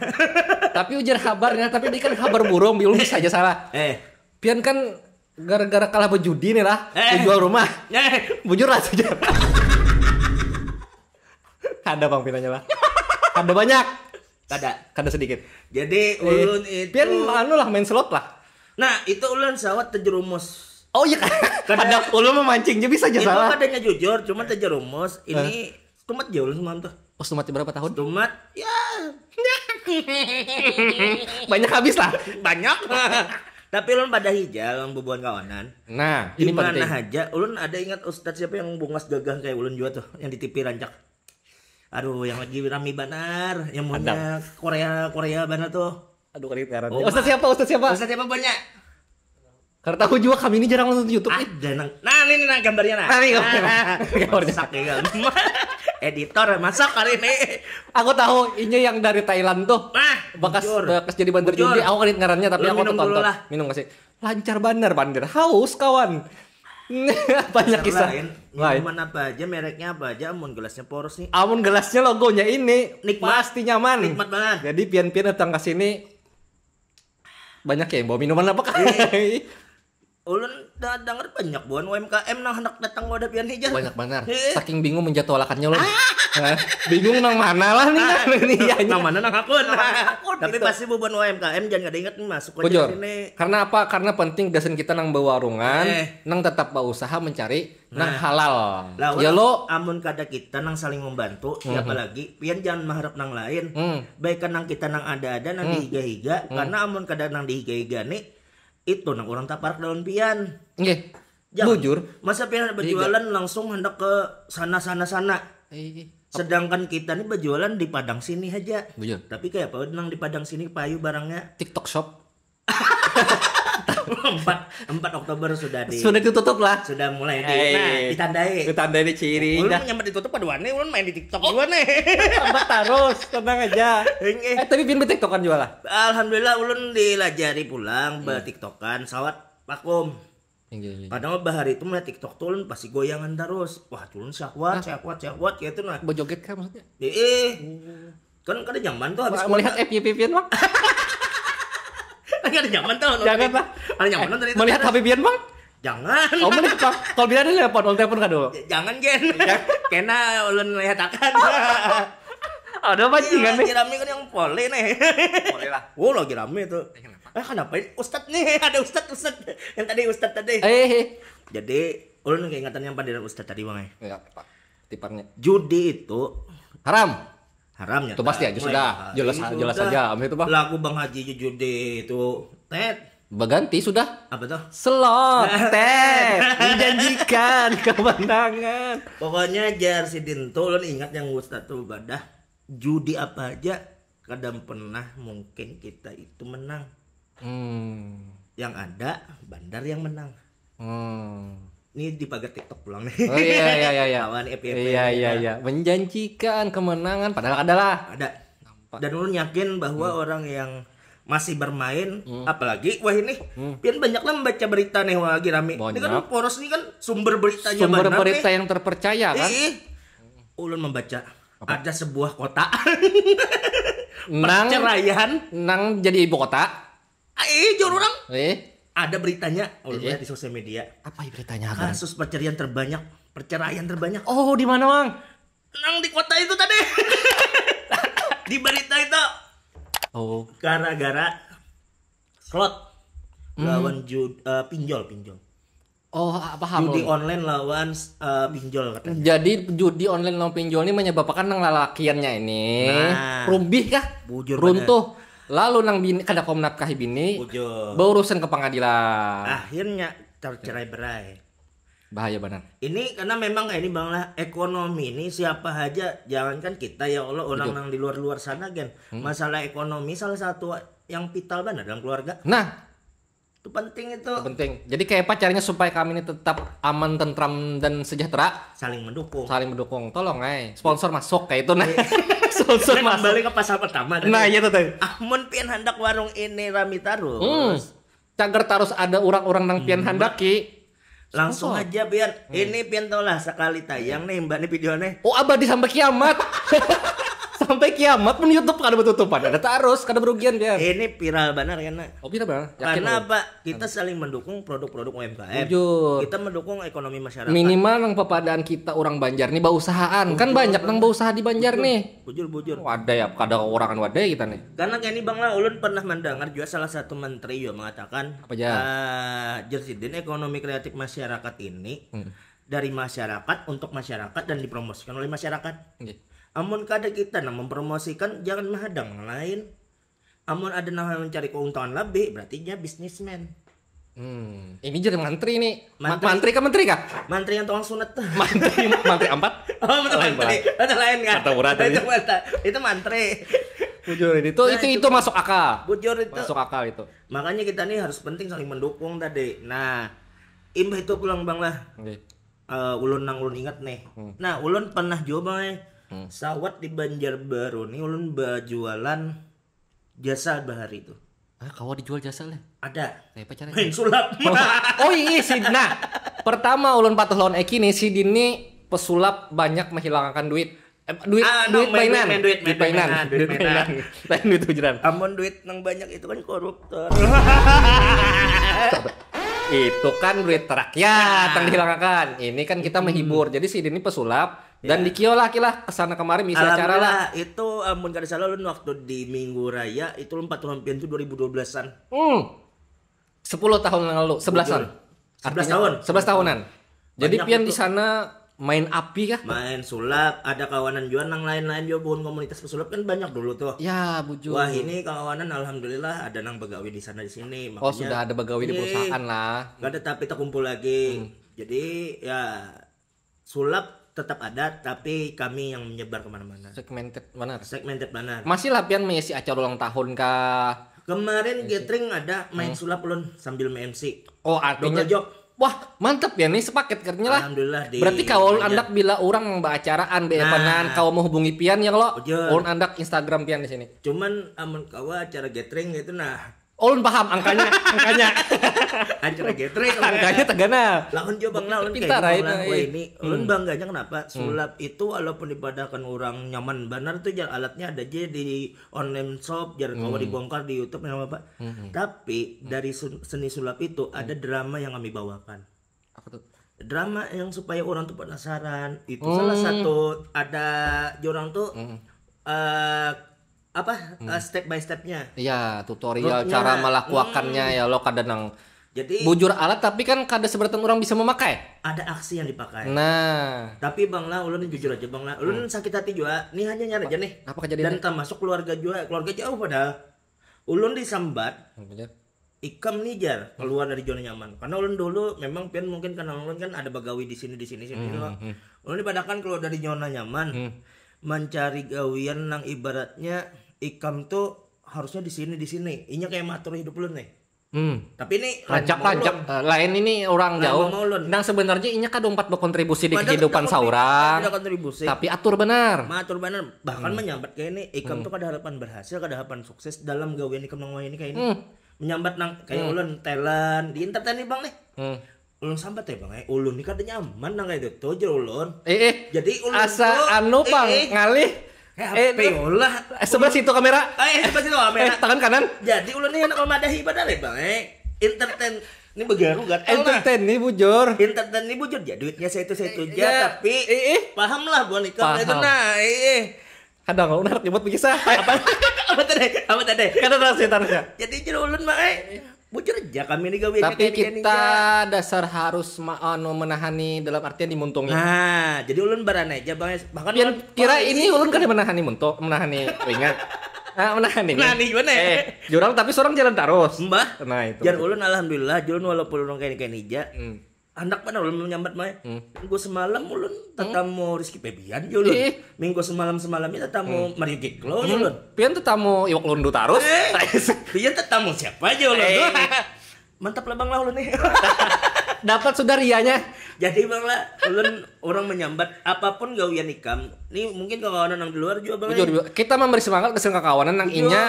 Tapi ujar kabarnya, tapi ini kan kabar burung, biung bisa aja salah. Eh, Pian kan gara-gara kalah berjudi nih lah, Eh. jual rumah. eh, Bujur lah saja. Ada bang pinanya lah. Ada banyak. kada. Kada sedikit. Jadi ulun itu Pian anu lah, main slot lah. Nah, itu ulun sawat terjerumus. Oh iya kan. Kadang ulun memancing aja bisa aja Itu salah. Kadanya jujur, cuma terjerumus. Ini tumat jauh ulun semalam tuh. Oh, sumat berapa tahun? Tumat ya Banyak habis lah. Banyak. Tapi ulun pada hijau yang bubuhan kawanan. Nah, Di ini mana penting. Aja ulun ada ingat ustadz siapa yang bungas gagah kayak ulun juga tuh, yang di T V rancak. Aduh, yang lagi rame banar, yang punya Korea Korea banar tuh. Aduh, kali ngaran. Oh, Ustaz siapa? Ustaz siapa? Ustadz siapa banyak? Karena tahu juga kami ini jarang nonton YouTube. Ada nang. Nah, ini nang gambarnya nah. Nah, ini gambarnya. Masak ya kan. Editor masak kali ini. Aku tahu, ini yang dari Thailand tuh. Nah, Bekas bujur. bekas jadi bandar Bujur. Judi. Aku kali ngarannya tapi Lu aku minum tonton. Dulu lah. Minum kasih. Lancar bandar bandar. Haus kawan. Banyak kisah. Lain. Lain. Minuman apa aja, mereknya apa aja, amun gelasnya poros nih. Amun gelasnya logonya ini Nikmat. Pasti nyaman. Nikmat banget. Jadi pian-pian datang ke sini banyak ya yang bawa minuman apa kan? Ulun da- denger banyak buhan U M K M nang hendak datang wadah pian hijau. Banyak banar. Heeh. Saking bingung menjadwalakannya loh. Hah? Bingung nang mana lah nih nang ini ya. Nang mana nang hakun. Tapi gitu. Pasti bubuhan U M K M jangan kada ingat nih masuk aja Bujur. Sini. Karena apa? Karena penting gasan kita nang bawarungan, Eh. nang tetap berusaha mencari nang Nah. halal. Lah, Ya orang- lo, amun kada kita nang saling membantu, siapa lagi? Pian jangan mengharap nang lain. Hmm. Baikkan nang kita nang ada-ada, nang dihiga-higa. Karena amun kada nang dihiga-higa nih, itu nang orang taparak daun pian. Nggih. Jangan. Bujur. Masa pian berjualan langsung hendak ke sana sana sana. Eh, Sedangkan kita nih berjualan di Padang sini aja. Bujur. Tapi kayak apa nang di Padang sini payu barangnya. TikTok Shop. empat empat Oktober sudah di Sudah ditutup lah. Sudah mulai di Eh. nah, ditandai. Ditandai di ciri Ulun dah. Menyambat ditutup pada nih, ulun main di TikTok juga nih. Tambah terus, tenang aja. Ini. Eh, tapi pian TikTokan juga lah. Alhamdulillah ulun dilajari pulang be TikTokan sawat vakum. Padahal bahari itu melihat TikTok tuh ulun pasti goyangan terus. Wah, ulun syahwat, syahwat, syahwat gitu nah. Berjoget kah maksudnya? Eh, kan kada nyaman tuh habis Melihat F Y P pian bang? Kan kada nyaman tuh. Jangan lah. Kada nyaman nonton itu. Melihat H P pian bang? Jangan. Oh melihat bang. Kalau bila ada telepon, telepon kado. Jangan gen. Kena ulun lihat akan. Ada bajingan nih. Lagi rame kan yang poli nih. Boleh lah. Wow, lagi rame tuh. Eh, kenapa ini ustad nih? Ada ustad, ustad. Yang tadi ustad tadi. Eh, eh. Jadi ulun keingatan yang pandiran ustad tadi bang eh. Enggak apa. Tiparnya. Judi itu Haram. haram ya. Itu pasti aja sudah. Jelas jelas saja. Apa itu bang? Lagu Bang Haji Judi itu tet Baganti sudah. Apa tuh? Slot teh menjanjikan kemenangan. Pokoknya jar sidin tuh ulun ingat yang ustad tuh badah judi apa aja kadang pernah mungkin kita itu menang. Hmm. Yang ada bandar yang menang. Hmm. Ini di pagar TikTok pulang nih. Oh iya iya iya iya. Kawan F Y P Iya iya iya. Menjanjikan kemenangan padahal adalah. Ada. Dan ulun yakin bahwa Hmm. orang yang masih bermain, apalagi wah ini, pian banyak lah membaca berita nih wah lagi rame. Ini kan Banyak. Poros ini kan sumber beritanya Sumber benar berita nih. yang terpercaya kan? Ih, ulun membaca ada sebuah kota Nang perceraian. Nang jadi ibu kota. Eh, jor orang Eh, ada beritanya ulun Eh. lihat di sosial media. Apa ya beritanya kan? Kasus perceraian terbanyak, perceraian terbanyak. Oh, di mana, Mang? Nang di kota itu tadi. Di berita itu Oh. gara-gara slot lawan jud, eh, pinjol, pinjol. Oh, apa hal? Judi online lawan eh, pinjol katanya. Jadi judi online lawan pinjol ini menyebabkan nang lalakiannya ini Nah. rumbih kah? Bujur Runtuh. Lalu nang bini kada kawa menafkahi bini, Bujur. Berurusan ke pengadilan. Akhirnya tercerai berai. Bahaya benar. Ini karena memang kayak ini bang lah, ekonomi ini siapa aja, jangankan kita ya Allah, orang yang di luar-luar sana gen. Masalah ekonomi salah satu yang vital banget dalam keluarga. Nah, Itu penting itu. Penting. Jadi kayak apa caranya supaya kami ini tetap aman, tentram dan sejahtera? Saling mendukung. Saling mendukung. Tolong, ay. Sponsor masuk kayak itu nah. Sponsor Kita masuk. Kembali ke pasal pertama tadi. Nah, iya tuh tadi. Amun pian hendak warung ini rami Hmm. terus. Cagar terus ada orang-orang nang pian handaki. Langsung aja pian. Ini pian tau lah sekali tayang nih mbak nih video nih. Oh, abadi sampai kiamat. Sampai kiamat pun YouTube kada bertutupan. Ada terus, kada berugian pian. Ini viral benar karena Oh, viral benar. Yakin karena lu? Apa? Kita saling mendukung produk-produk U M K M. Bujur. Kita mendukung ekonomi masyarakat. Minimal nang papadaan kita orang Banjar nih bausahaan. Kan banyak nang bausaha di Banjar nih. Bujur-bujur. Wadah ya, kada kekurangan wadah kita nih. Karena kayak ini bang lah, ulun pernah mendengar juga salah satu menteri juga mengatakan Apa aja? Ah, Jersidin ekonomi kreatif masyarakat ini dari masyarakat untuk masyarakat dan dipromosikan oleh masyarakat. Nggih. Amun kada kita nang mempromosikan, jangan menghadang yang lain. Amun ada nang mencari keuntungan lebih, berarti dia bisnismen. Hmm, ini jadi mantri nih. Ma- Mantri. Mantri kah menteri kah? Mantri yang tukang sunat tuh. Mantri, mantri empat. Oh, betul Lain mantri. Itu lain kan? Kata murah tadi. Itu mantri. Itu mantri. Bujur ini tuh Nah, itu, itu- itu masuk akal. Bujur itu. Masuk akal itu. Makanya kita nih harus penting saling mendukung tadi. Nah, imbah itu pulang bang lah. Oke. Eh, ulun nang ulun ingat nih. Nah, ulun pernah juga bang eh, sawat di Banjarbaru nih ulun berjualan jasa bahari itu. Ah, kawa dijual jasa lah. Ada. Nah, apa caranya? Main sulap. Oh iya sih. Nah, pertama ulun patuh lawan Eki nih, si Dini pesulap banyak menghilangkan duit. Eh, duit, Ah, duit no, main mainan. duit, main duit, main duit mainan, duit mainan. Lain duit hujuran. Amun duit nang banyak itu kan koruptor. Itu kan duit rakyat yang dihilangkan. Ini kan kita menghibur. Jadi si Dini pesulap dan dikio lah kilah kesana kemari misi acara lah. Alhamdulillah itu amun kada salah ulun waktu di minggu raya itu ulun patuh lampion tuh dua ribu dua belasan. Hmm. Sepuluh tahun yang lalu, sebelasan. Sebelas tahun. Sebelas tahunan. Jadi Banyak pian itu. Di sana main api kah? Main sulap, ada kawanan juga nang lain-lain juga bukan komunitas pesulap kan banyak dulu tuh. Ya, bujur. Wah ini kawanan alhamdulillah ada nang begawi di sana di sini. Oh, sudah ada begawi di Iya. Perusahaan lah. Kada tapi terkumpul lagi. Jadi ya sulap tetap ada tapi kami yang menyebar kemana-mana. Segmented benar. Segmented benar. Masih lah pian mengisi acara ulang tahun kah? Kemarin gathering ada main sulap ulun sambil M C. Oh, artinya Double job. Wah, mantep ya nih sepaket katanya lah. Alhamdulillah di Berarti kawa ulun Banjar. Andak bila orang nang baacaraan be Nah. evanan kawa menghubungi pian ya lo. Bujur. Ulun Andak Instagram pian di sini. Cuman amun kawa acara gathering gitu nah. Ulun paham angkanya, angkanya. Acara gathering. Angkanya tegana. Lawan juga bang lawan Pintar, kayak ai, bang lah. ai. Wah ini ulun bangga aja kenapa sulap itu walaupun dipadakan orang nyaman benar tuh jar alatnya ada aja di online shop jar kawa dibongkar di YouTube nggak apa-apa. Tapi dari sun- seni sulap itu ada drama yang kami bawakan. Apa tuh? Drama yang supaya orang tuh penasaran. Itu salah satu ada orang tuh eh apa eh, step by stepnya. Iya, tutorial Roadnya. Cara melakukannya ya lo kada nang Jadi bujur alat tapi kan kada seberatan orang bisa memakai. Ada aksi yang dipakai. Nah, Tapi bang lah, ulun jujur aja bang lah, ulun sakit hati juga. Nih hanya nyari aja nih. Apa kejadiannya? Dan termasuk keluarga juga, keluarga jauh padahal. Ulun disambat, ikam nih jar keluar dari zona nyaman. Karena ulun dulu memang pian mungkin kenal ulun kan ada bagawi di sini di sini sini loh. Ulun dipadakan keluar dari zona nyaman, mencari gawian nang ibaratnya ikam tuh harusnya di sini di sini. Inya kayak mengatur hidup ulun nih. hmm. Tapi ini lain Rancak sama rancak ulun. Eh, lain ini orang Lain jauh. sama ulun. Nang sebenarnya inya kada umpat berkontribusi di Padahal kehidupan tidak saurang. tidak kontribusi. Tapi atur benar. Mengatur benar, bahkan Hmm. menyambat kayak ini, ikam tuh kada harapan berhasil, kada harapan sukses dalam gawian ikam nang ini kayak ini. Hmm. Menyambat nang kayak ulun talent di entertain nih bang nih. Hmm. Ulun sambat ya bang, eh ulun ini kada nyaman nang kayak itu tuh jar ulun. Eh, eh. Jadi ulun Asa tuh, anu eh, pang eh. ngalih. Eh, Eh, apa ya Allah? Eh, sebelah situ kamera. Eh, eh, sebelah situ kamera. Eh, tangan kanan. Jadi ulun nih anak madahi padahal ya bang, eh entertain ini begaru gatal lah. Entertain nih bujur. Entertain ini bujur ya duitnya saya itu saya itu aja Ya, tapi eh, eh. Paham lah buat ikam Paham. Itu nah, eh. Kadang ulun harus nyebut kisah. Apa? Apa tadi? Apa tadi? Kada terus ya terus ya. Jadi jero ulun mah eh bujur aja kami ini gawe Tapi kita dasar harus ma- anu menahani dalam artian dimuntungi. Nah, jadi ulun barani aja bang. Bahkan Pian ulun- kira oh, ini ulun kada menahani muntung, menahani ringan. Ah, menahan nih. Nah, nih gimana? Eh, jurang tapi seorang jalan terus. Mbah, Nah, itu. Jar ulun alhamdulillah, ulun walaupun ulun kayak kayak nija. Hmm. Handak mana ulun menyambat mai. Hmm. Minggu semalam ulun tetamu Rizky Febian ya ulun. Ih. Minggu semalam semalamnya tetamu Mario Geklo ya ulun. Pian tetamu iwak lundu terus. Eh, pian tetamu siapa aja ulun. Mantap lah bang lah ulun nih. Dapat sudah rianya. Jadi bang lah, ulun orang menyambat apapun gawian ikam. Nih mungkin kawanan yang di luar juga bang. Bujur, bujur. Kita memberi semangat ke kakawanan yang Bujur. Inya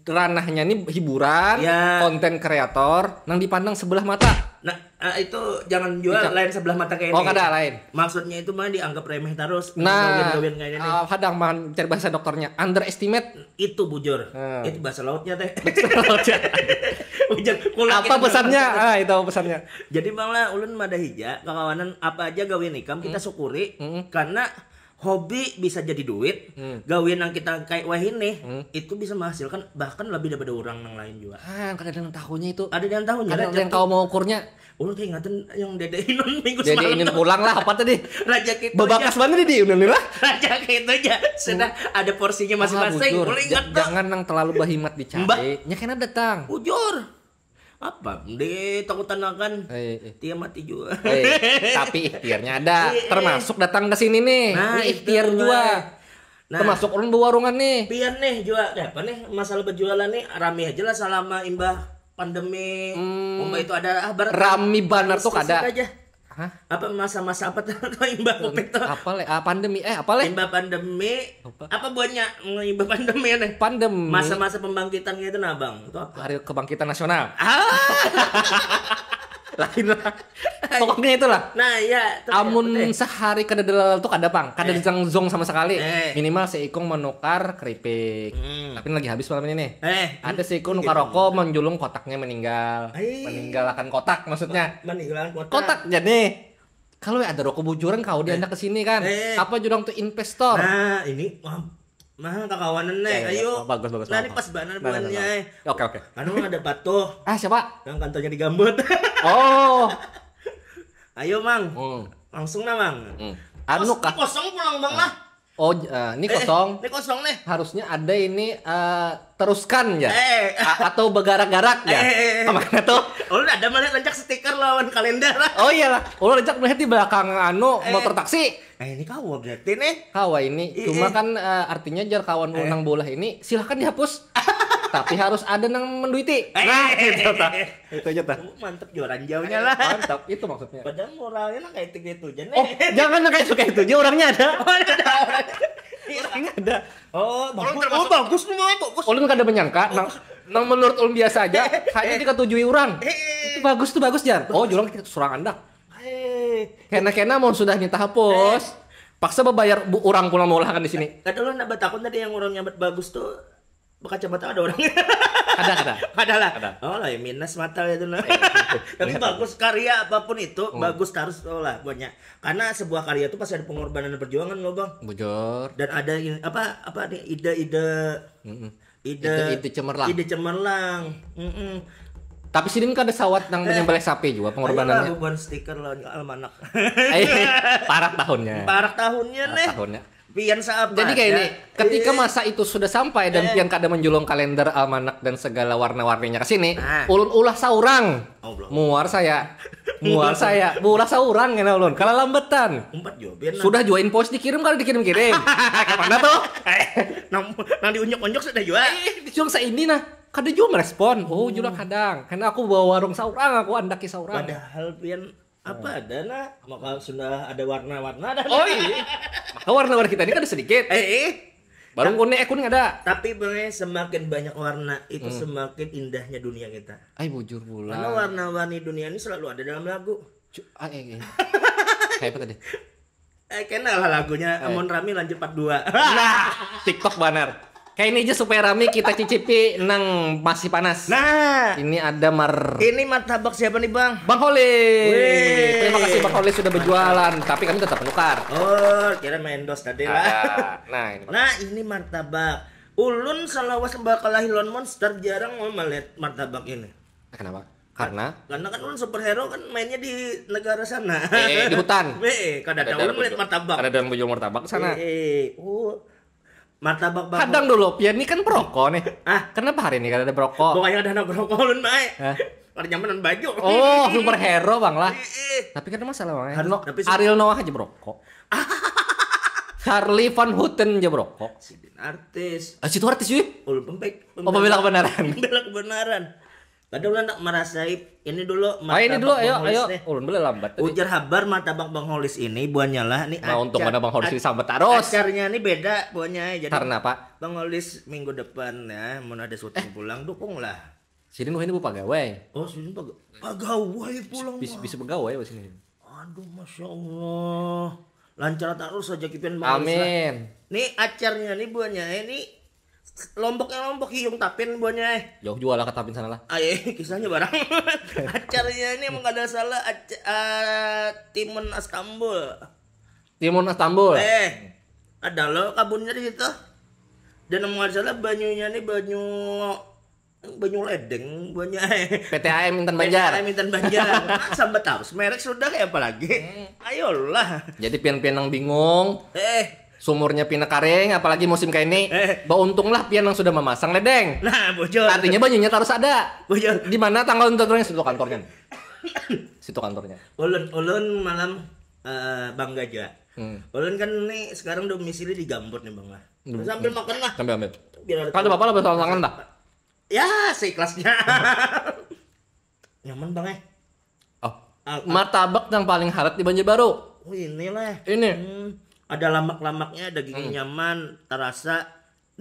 ranahnya nih hiburan, Ya. konten kreator, nang dipandang sebelah mata. Nah, ah, itu jangan jual lain sebelah mata kayak Oh, ini. Kada lain. Maksudnya itu mah dianggap remeh terus. Nah, Gawian-gawian kayak ini. Ah, hadang mencari bahasa dokternya underestimate. Itu bujur. Hmm. Itu bahasa lautnya teh. Bujur. Bujur. Kulang Apa itu. Pesannya? Ah, itu pesannya. Jadi bang lah, ulun mada hija kakawanan apa aja gawian ikam kita syukuri Hmm. karena hobi bisa jadi duit, Hmm. gawian yang kita kayak wah ini itu bisa menghasilkan bahkan lebih daripada orang yang lain juga. Ah, kada ada yang tahunya itu. Ada yang tahunya Kada ada raja yang tuh. Kau mau ukurnya. Ulun kayak ingatan yang dede inun minggu Jadi semalam ini tuh. Pulang lah apa tadi? Raja gitu Bebakas mana di Inun lah? Raja gitu aja. Sudah ada porsinya masing-masing. Ah, bujur. Ulun ingat Ja- tuh. Jangan nang terlalu bahimat dicari. Mbah. Nya kena datang. Bujur. Apa ditakutan akan? Eh, eh. Dia mati juga. Eh, tapi ikhtiarnya ada. Eh, eh. Termasuk datang ke sini nih. Nah, Ini itu ikhtiar lah. juga. Nah. Termasuk ulun bewarungan nih. Pian nih juga apa nih masalah berjualan nih rame aja lah selama imbah pandemi. Hmm. Imbah itu ada ah, barat Rame banar tuh sisik kada. Aja. Hah? Apa masa-masa apa tuh imbah covid tuh? Apa le? Ah, pandemi. Eh, apa le? Imbah pandemi Apa? Apa buahnya imbah pandemi nih? Pandemi. Masa-masa pembangkitan gitu nah bang. Itu apa? Hari Kebangkitan Nasional. Ah, Lain lah. Pokoknya itulah. Nah ya. Itu Amun betul. Sehari kada dalal tuh kada pang, kada Eh. zong sama sekali. Eh. Minimal seikung menukar keripik. Hmm. Tapi lagi habis malam ini nih. Eh, Ada seikung gitu. Nukar rokok menjulung kotaknya meninggal. Ai. Meninggalkan kotak maksudnya. Meninggalan kotak. Kotak jadi. Kalau ada rokok bujuran kau diandak ke sini kan. Eh. Apa jurang tuh investor? Nah ini wah, mah kakawanan nih. Ya, ya, Ayo. ya. Bagus, bagus, Nah ini bagus. pas banget Nah, nah, nah, bulannya. nah. Oke, oke. Anu ada patuh. Ah, siapa? Yang kantornya di Gambut. Oh. Ayo mang. Hmm. Langsung nah mang. Hmm. Anu Kos- kah? Kosong pulang bang lah. Oh, j- eh, ini Eh, kosong. Ini kosong nih. Harusnya ada ini eh, teruskan ya. Eh. A- atau bergarak-garak ya. Eh, eh, eh. Kemana tuh? Ulun ada melihat rancak stiker lawan kalender. Oh iyalah, ulun rancak melihat di belakang anu Eh. motor taksi. Eh ini kawa berarti nih. Kawa ini, Iya. Cuma kan eh, artinya jar kawan ulun nang bolah ini silahkan dihapus. Tapi harus ada nang menduiti. Eh. Nah, itu ta. Itu aja ta. Oh, mantep jualan jauhnya lah. Mantap, itu maksudnya. Padahal moralnya lah kayak itu gitu aja nih. Oh, jangan nang kayak suka itu aja orangnya ada. Oh, ada orang. Orangnya ada. Oh, bagus. termasuk- Oh, bagus nih, Mang. Bagus. Ulun kada menyangka nang nang menurut ulun biasa aja hanya diketujui orang. Eh. Itu bagus tuh bagus jar. Oh, jurang kita surang andak. Eh, Kena-kena mau sudah minta hapus. Paksa bebayar bu orang pulang mengulahkan di sini. Kada lo nak batakun tadi yang orang nyambat bagus tuh berkacamata ada orang. Ada, ada. Ada lah. Ada. Oh lah ya minus mata itu nah. Tapi Lihat. Bagus karya apapun itu bagus terus oh lah buatnya. Karena sebuah karya itu pasti ada pengorbanan dan perjuangan loh bang. Bujur. Dan ada ini apa apa nih ide-ide Mm-mm. ide Ide-ide cemerlang. Ide cemerlang. Mm-mm. Tapi sidin kada sawat nang menyembelih sapi juga Ayolah, pengorbanannya. bukan stiker lawan almanak. Eh, parak tahunnya. Parak tahunnya Parak nih. tahunnya. Pian saapa? Jadi kayak ini, Ada. ketika Eh, masa itu sudah sampai dan Eh. pian kada menjulung kalender almanak dan segala warna-warninya ke sini, Nah. ulun ulah saurang. Oh, belum. Muar saya. Muar saya. Ulah saurang kena ulun. Kalalambatan. Umpat jua pian. Sudah jua invoice dikirim kada dikirim-kirim. Kemana tuh? Nang, nang diunjuk-unjuk sudah jua. Eh, jurang saini nah. Kada jua merespon. Oh, jurang kadang. Karena aku bawa warung saurang, aku andaki saurang. Padahal pian apa ada nah? Maka sudah ada warna-warna dah. Oh iya. Maka warna-warni kita ini kada sedikit. Eh, eh. Baru kuning eh kuning ada. Tapi bang semakin banyak warna itu semakin indahnya dunia kita. Ay bujur pula. Karena warna-warni dunia ini selalu ada dalam lagu. Cu- ah, eh, eh. Kayak apa tadi? Eh kenal lah lagunya Amun Rami lanjut part dua. Nah, TikTok banar. Kayak ini aja supaya rame kita cicipi nang masih panas. Nah, Ini ada mar ini martabak siapa nih bang? Bang Holi. Wih. Terima kasih Bang Holi sudah berjualan, tapi kami tetap menukar. Oh, kira main dos tadi lah. Ah, nah, ini. Nah ini martabak. Ulun selawas bakal lahir lawan monster jarang mau melihat martabak ini. Kenapa? Karena Karena kan ulun superhero kan mainnya di negara sana. Eh, di hutan. Eh, kada ada ulun melihat martabak. Ada dalam bujur martabak ke sana. Eh, oh. Martabak bang. Kadang dulu, Pian ini kan perokok nih. Ah. Kenapa hari ini kada ada perokok? Pokoknya ada anak perokok ulun, Mai. Hah? Pada nyaman baju. Oh, super hero bang lah. Ih, Tapi kan ada masalah bang. Harus- No- tapi- Ariel Noah aja perokok. Charlie Van Houten aja perokok. Sidin artis. Ah, situ artis sih. Ulun pembek. Oh, pembela kebenaran. Pembela kebenaran. Kadang ulun nak merasai ini dulu. Ah, ini dulu, ayo, Bang Holis ayo. Nih. Ulun boleh lambat tadi. Ujar habar martabak Bang Holis ini buahnya lah nih. Nah, untung acar- ada Bang Holis ac- disambat terus. Acarnya ini beda buahnya. Jadi Karena apa? Bang Holis minggu depan ya, mau ada syuting pulang, dukung lah. Sini ini bu pegawai. Oh, sudah pegawai pulang. Bisa, Bang. Bisa pegawai di sini. Aduh, masya Allah. Lancar terus aja kipian Bang Holis lah. Amin. Nih acarnya nih buahnya ini lomboknya lombok hiung tapin buahnya eh. Jauh juga lah ke Tapin sana lah. Ayo, kisahnya barang. Acarnya ini emang kada salah aca- eh, Timun Astambul. Timun Astambul. Eh, ada lo kabunnya di situ. Dan emang ada salah banyunya nih banyu banyu ledeng buahnya eh. P T A M Intan Banjar. Mintan Banjar. Sambat terus merek sudah kayak apa lagi? Ayolah. Jadi pian-pian yang bingung, Eh, sumurnya pina kering, apalagi musim kayak ini. Eh. Bauntunglah pian yang sudah memasang ledeng. Nah, bujur. Artinya banyunya terus ada. Bujur. Di mana tanggal untuk situ kantornya? Situ kantornya. Ulun ulun malam eh, bangga juga. Hmm. Ulun kan nih sekarang domisili di Gambut nih bang lah. Sambil makan lah. Sambil ambil. Biar ada Kalau bapak lebih tangan dah. Ya seikhlasnya. Nyaman bang eh. Oh. Martabak yang paling harat di Banjarbaru. Oh inilah. Ini. Hmm, ada lamak-lamaknya, dagingnya nyaman, terasa.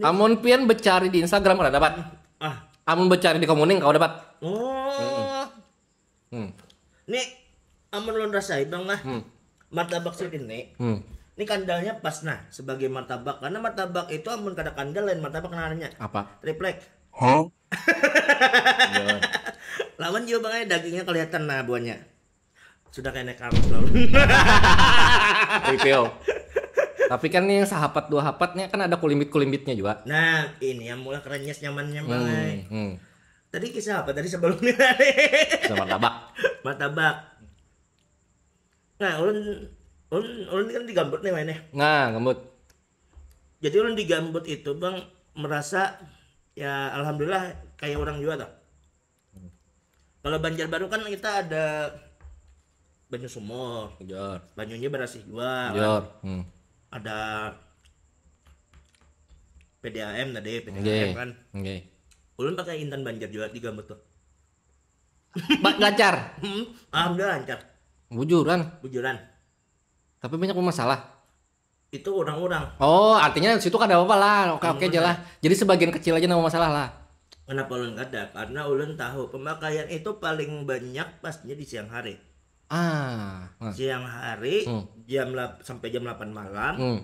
Amun pian becari di Instagram kada dapat. Ah, Amun becari di Komuning kau dapat. Oh. Hmm. Nih, amun ulun rasai bang lah. Hmm. Martabak sidin nih. Hmm. Ini kandalnya pas nah sebagai martabak karena martabak itu amun kada kandal lain martabak ngarannya. Apa? Triplek. Iya. Lawan juga bang dagingnya kelihatan nah buahnya. Sudah kayak naik karus lawan. Review. Tapi kan nih yang sehapat dua hapatnya kan ada kulimbit-kulimbitnya juga. Nah, ini yang mulai kerenyes nyamannya bang. Hmm, hmm. Tadi kisah apa tadi sebelumnya? Sama tabak. Martabak. Nah, ulun ulun ulun kan di Gambut nih mainnya. Nah, Gambut. Jadi ulun di Gambut itu bang merasa ya alhamdulillah kayak orang juga tuh. Kalau Banjarbaru kan kita ada Banyu Sumur, Jor. Banyunya berasih juga. Kan? Jor. Hmm. Ada P D A M tadi, P D A M Oke. Kan. Oke. Ulun pakai Intan Banjar juga di Gambut tuh. Ba- lancar. Hmm, alhamdulillah lancar. Bujuran. Bujuran. Tapi banyak masalah. Itu orang-orang. Oh, artinya situ kada apa-apa lah. Oke, oke aja lah. Jadi sebagian kecil aja nama masalah lah. Kenapa ulun kada? Karena ulun tahu pemakaian itu paling banyak pastinya di siang hari. Ah, nah. Siang hari Hmm. jam lap- sampai jam delapan malam. Hmm.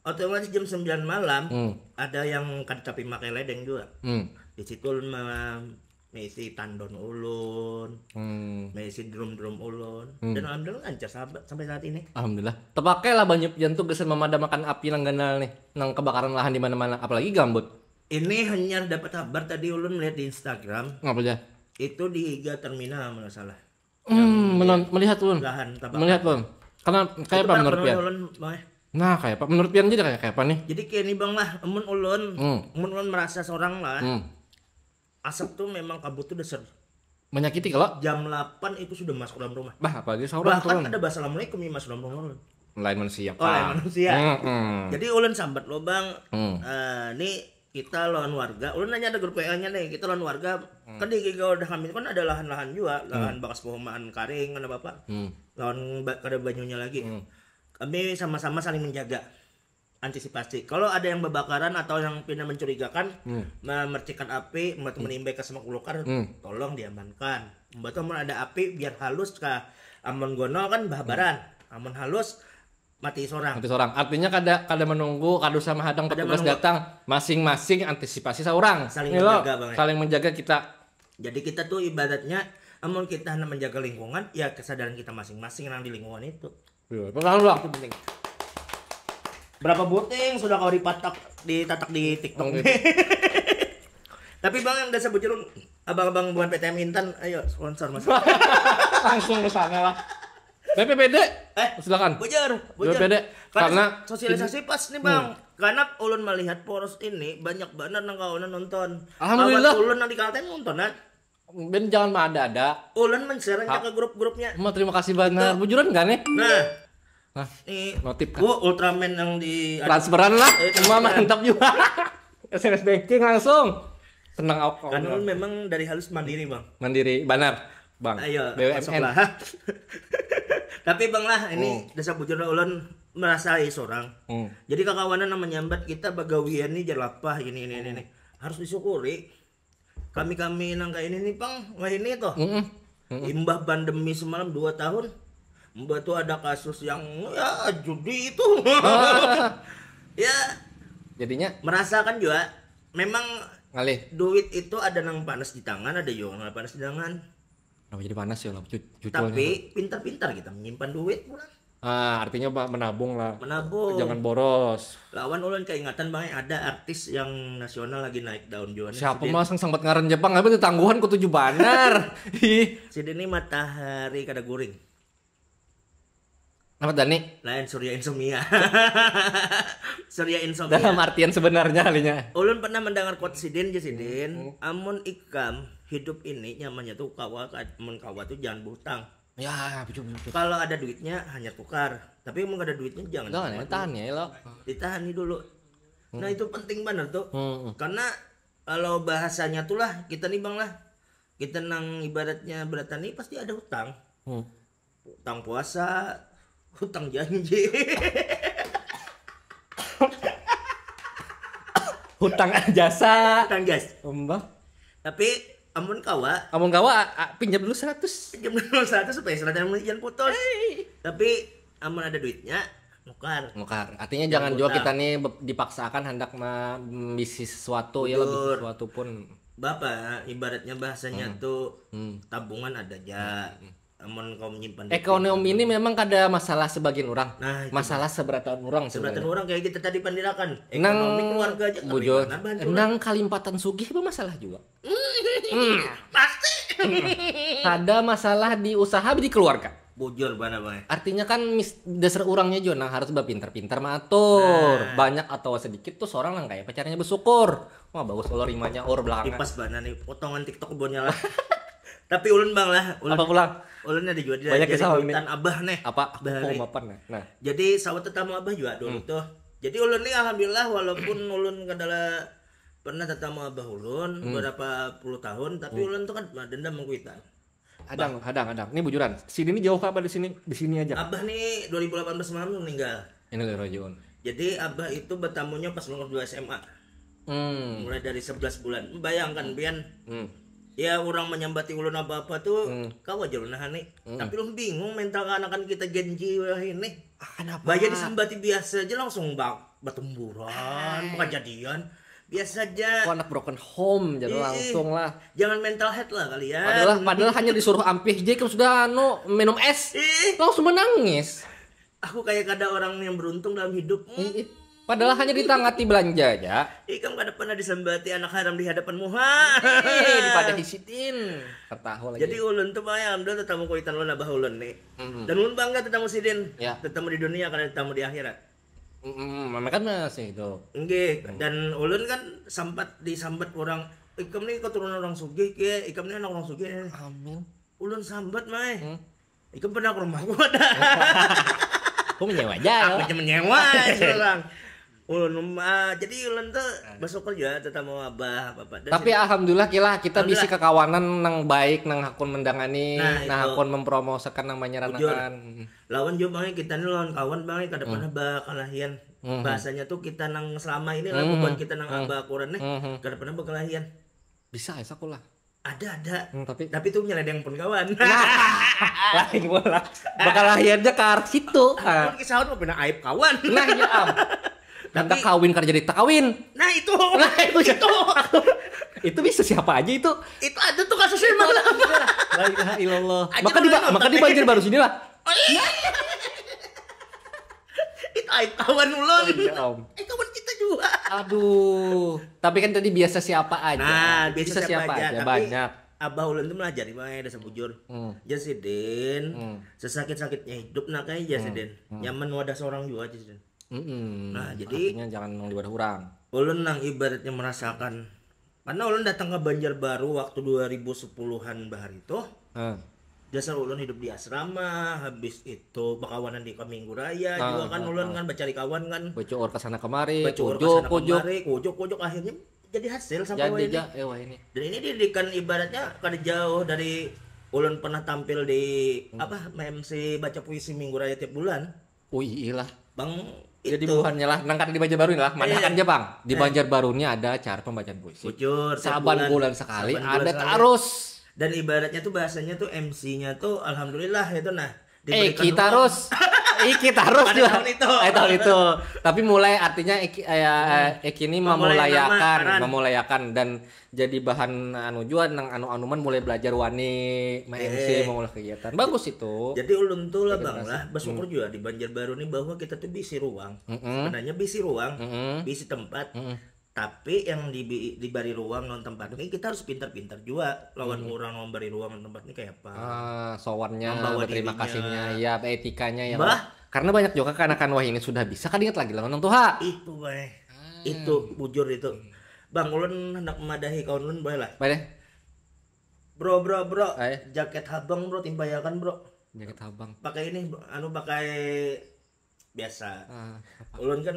Otomatis jam sembilan malam Hmm. ada yang kada tapi pakai ledeng juga. Hmm. Di situ ulun me- meisi tandon ulun, Hmm. meisi drum-drum ulun. Hmm. Dan alhamdulillah lancar sahabat sampai saat ini. Alhamdulillah. Terpakai lah banyak pian tuh gasan memadamkan api nang ganal nih, nang kebakaran lahan di mana-mana, apalagi Gambut. Ini hanya dapat kabar tadi ulun melihat di Instagram Apa aja? Itu di higa terminal kalau nggak salah. Hmm, menon- melihat ulun. Lahan tabak. Melihat ulun. Karena kayak Itu apa menurut pendapat pian? ulun, Bang, eh. Nah, kayak apa menurut pian jadi kayak kayak apa nih? Jadi kayak ini bang lah, amun ulun, Hmm. amun ulun merasa seorang lah, Hmm. asap tuh memang kabut tuh dasar. Menyakiti kalau Jam delapan itu sudah masuk dalam rumah. Bah, apalagi seorang Bahkan turun. Ada bahasa assalamualaikum ya masuk dalam rumah ulun. Lain manusia. Oh, lain Pak. Manusia. Hmm, hmm. Jadi ulun sambat lo bang, Hmm. eh, ini kita lawan warga. Ulun nanya ada grup W A-nya nih, kita lawan warga. Kan di Giga udah kami kan ada lahan-lahan juga, lahan bakas perumahan karing kan apa apa. Hmm. Lawan ba- kada banyunya lagi. Hmm. Kami sama-sama saling menjaga, antisipasi. Kalau ada yang berbakaran atau yang pina mencurigakan, Hmm. memercikan api, atau menimbai ke semak belukar, Hmm. tolong diamankan. Membantu amun ada api biar halus ke amun gonol kan bahabaran. Amun halus mati seorang. Nanti seorang. Artinya kada kada menunggu kada usah menghadang Kada petugas menunggu. Datang, masing-masing antisipasi seorang. Saling Ini lo, menjaga, Bang, ya. Saling menjaga kita. Jadi kita tuh ibaratnya amun kita hendak menjaga lingkungan, ya kesadaran kita masing-masing yang di lingkungan itu. Iya, pertama lah. Itu penting. Berapa buting sudah kau dipatak ditatak di TikTok? Tapi bang yang dasar bujur abang-abang bukan P T M Intan, ayo sponsor mas. Langsung ke sana lah. B P P D. Eh, Silakan. Bujur, bujur. B P P D. Karena, Karena sosialisasi pas nih bang. Karena ulun melihat poros ini banyak banget nang kawanan nonton. Alhamdulillah. Kawan ulun nang di Kalteng nonton kan. Ben jangan ada-ada. Ulun men-share aja ke grup-grupnya. Ma, terima kasih banget. Bujuran gak nih? Nah, Nah, ini notif kan. Wah, Ultraman yang di Transferan lah. Eh, Cuma mantap juga. S M S banking langsung. Tenang aku. Karena ulun memang dari halus mandiri bang. Mandiri, banar, Bang. Ayo, B U M N. Masuklah. Tapi bang lah, ini dasar bujur lah, ulun merasai seorang. Hmm. Jadi kakawanan yang menyambat kita bagawian nih jar lapah ini ini ini nih. Harus disyukuri. Kami kami nang kayak ini nih bang, wah ini tuh. Mm-mm. Imbah pandemi semalam dua tahun, mbak tuh ada kasus yang ya judi itu. Ya Jadinya merasakan juga. Memang ngalih. Duit itu ada nang panas di tangan, ada juga nang panas di tangan. Kenapa jadi panas ya lah? Cu- cucul Tapi pintar-pintar kita menyimpan duit pulang. Ah, artinya Pak menabung lah. Menabung. Jangan boros. Lawan ulun keingatan bang, ada artis yang nasional lagi naik daun juga nih. Siapa Sidin. Mas yang sambat ngaran Jepang? Apa itu tangguhan ku tujuh banar. Ih. Sidin ini matahari kada guring. Apa Dani? Lain Surya Insomnia. Surya Insomnia. Dalam artian sebenarnya kalinya. Ulun pernah mendengar quote sidin je sidin, amun ikam hidup ini nyamannya tuh kawa ka- mun kawa tuh jangan berhutang. Ya, betul betul. Kalau ada duitnya hanya tukar, tapi mun kada duitnya jangan Jangan ya, tukar. Tahan ya lo. Ditahan nih dulu. Nah itu penting banget tuh. Hmm. Karena kalau bahasanya tuh lah kita nih bang lah, kita nang ibaratnya bertani pasti ada hutang. Hmm. Hutang puasa, hutang janji. Hutang jasa. Hutang jas. Mbah. Tapi amun kawa, Amun kawa a- a- pinjam dulu seratus. pinjam dulu seratus supaya seratus jangan putus. Tapi amun ada duitnya, nukar. Nukar. Artinya jangan juga Nukar. Kita nih be- dipaksakan hendak ma- mambisi sesuatu ya lah, bisi Bujur. Sesuatu pun. Bapak ibaratnya bahasanya tuh tabungan ada aja. Amun kau menyimpan duit. Ekonomi ini memang kada masalah sebagian orang. Nah, itu. Masalah seberatan orang Seberatan sebenarnya. Orang kayak kita tadi pandirakan. Nang Ekonomi keluarga aja bujur. Nambah Nang Kalimantan sugih bermasalah juga. Pasti. Kada masalah di usaha di keluarga. Bujur bana bang. Artinya kan mis- dasar orangnya juga nang harus berpintar-pintar mengatur. Banyak atau sedikit tuh seorang nang kayak pacarnya bersyukur. Wah bagus kalau rimanya or belakangnya. Pas bana nih potongan TikTok bonnya lah. Tapi ulun bang lah. Ulun, Apa pulang? Ulun ada juga di Banyak dari kisah ulun hutan nih. Abah nih. Apa? Bahari. Oh, mapan nih. Nah. Jadi sawat tetamu Abah juga dulu tuh. Jadi ulun nih alhamdulillah walaupun ulun adalah pernah tetamu Abah ulun berapa puluh tahun, tapi ulun tuh kan dendam mengkuitan. Hadang, hadang, hadang. Ini bujuran. Sini ini jauh apa di sini? Di sini aja. Abah nih dua ribu delapan belas malam meninggal. Ini lho Rojiun. Jadi Abah itu bertamunya pas kelas dua S M A. Hmm. Mulai dari sebelas bulan. Bayangkan pian, Hmm. Ya orang menyambati ulun apa-apa tuh kau aja ulun nahani. Tapi ulun bingung mental keanakan kita Gen Z wah ini. Ah, kenapa? Banyak disambati biasa aja langsung bak batumburan, kejadian biasa aja. Kok anak broken home jadi Ih, langsung lah. Jangan mental head lah kalian. Padahal, padahal hanya disuruh ampih je, kamu sudah anu minum es, Ih, langsung menangis. Aku kayak kada orang yang beruntung dalam hidup. Ih, padahal hanya ditangati belanja aja. Ikam kada pernah disambati anak haram di hadapan muha. Eh, di pada hisidin. Ketahu lagi. Jadi ulun tuh bayang dulu tetamu kuitan ulun abah ulun nih. Mhm. Dan ulun bangga tetamu sidin. Ya. Tetamu di dunia kada tetamu di akhirat. Mm, mm, kan masih itu. Nggih, dan ulun kan sempat disambat orang, ikam nih keturunan orang sugih ke, ikam nih anak orang sugih. Amin. Ulun sambat mai. Hmm. Ikam pernah ke rumahku ada. Aku menyewa aja. Aku aja menyewa orang. Ulun ah, jadi ulun tuh bersyukur juga tetamu abah bapak. Dan Tapi alhamdulillah kila kita bisi kekawanan nang baik, nang hakun mendangani, Nah, nang itu. Hakun mempromosakan nang manyaranakan. Lawan juga bang kita nih lawan kawan bang kada Hmm. pernah bakalahian. Hmm. Bahasanya tuh kita nang selama ini lah Hmm. buat kita nang abah akuran nih Hmm. kada pernah bakalahian. Bisa ya sakulah. Ada ada. Hmm, tapi Tapi tuh nyeledeng pun kawan. Lain pula. Bakalahian aja ke arah situ. Ah. Kan kisahun mah pernah aib kawan. Nah, ya am. Minta kawin kada jadi tak kawin. Nah itu. Nah, itu itu. Itu bisa siapa aja itu? Itu ada tuh kasusnya emang. La ilaha illallah. Aja Maka di dulu maka di nonton. Banjarbaru sinilah. Oh, iya. Itu aib kawan ulun. Oh, iya, Om. Eh kawan kita juga. Aduh, tapi kan tadi biasa siapa aja. Nah, biasa, siapa, aja, tapi Banyak. abah ulun tuh melajari bae dasar bujur. Hmm. Jar sidin, Hmm. sesakit-sakitnya hidup nak kayak jar sidin. Nyaman wadah seorang juga jar sidin. Mm-mm. Nah, jadi Artinya jangan nang di wadah orang. Ulun nang ibaratnya merasakan karena ulun datang ke Banjarbaru waktu dua ribu sepuluhan bahari tuh. Nah, Dasar ulun hidup di asrama, habis itu bakawanan di ke Minggu Raya Ah, juga kan ah, ulun kan bacari kawan kan. Bacuur ke sana kemari, Bacuur ke kujuk, sana kujuk. Kemari, kujuk, kujuk akhirnya jadi hasil sampai Jadi wah ini. ja, eh wah ini. Dan ini didikan ibaratnya kada jauh dari ulun pernah tampil di apa M C baca puisi Minggu Raya tiap bulan. Oh iya lah. Bang Jadi itu buhannya lah, nang kada di Banjarbaru ini lah, madahkan Iya. aja bang. Di Banjarbaru ini ada acara pembacaan puisi. Bujur, tiap Saban bulan sekali Saban ada bulan sekali. Terus. Dan ibaratnya tuh bahasanya tuh M C-nya tuh alhamdulillah itu nah. Eh Diberikan kita ruang. Terus. Iki terus Pada juga. Tahun itu. Eh tahun itu. Tapi mulai artinya Eki, eh, eh, Eki ini Memulai memulayakan, nama, aran. memulayakan dan jadi bahan anu juga nang anu-anu man mulai belajar wani, M C, Eh. memulai kegiatan. Bagus itu. Jadi ulun tuh lah bang lah bersyukur juga di Banjarbaru nih bahwa kita tuh bisi ruang. Mm-mm. Sebenarnya bisi ruang, Mm-mm. bisi tempat. Mm-mm. Tapi yang di diberi ruang non tempat ini kita harus pintar-pintar juga lawan orang memberi ruang non tempat ini kayak apa. Ah, sowannya, Membawa berterima dirinya. kasihnya, ya etikanya ya. Bah. Karena banyak juga kanakan wah ini sudah bisa kada ingat lagi lawan orang tuha. Itu bae. Itu bujur itu. Bang ulun hendak memadahi kawan ulun boleh lah. Boleh. Bro bro bro, Aye. Jaket habang bro, timpayakan bro. Jaket habang. Pakai ini bro. Anu pakai biasa. Ah, Ulun kan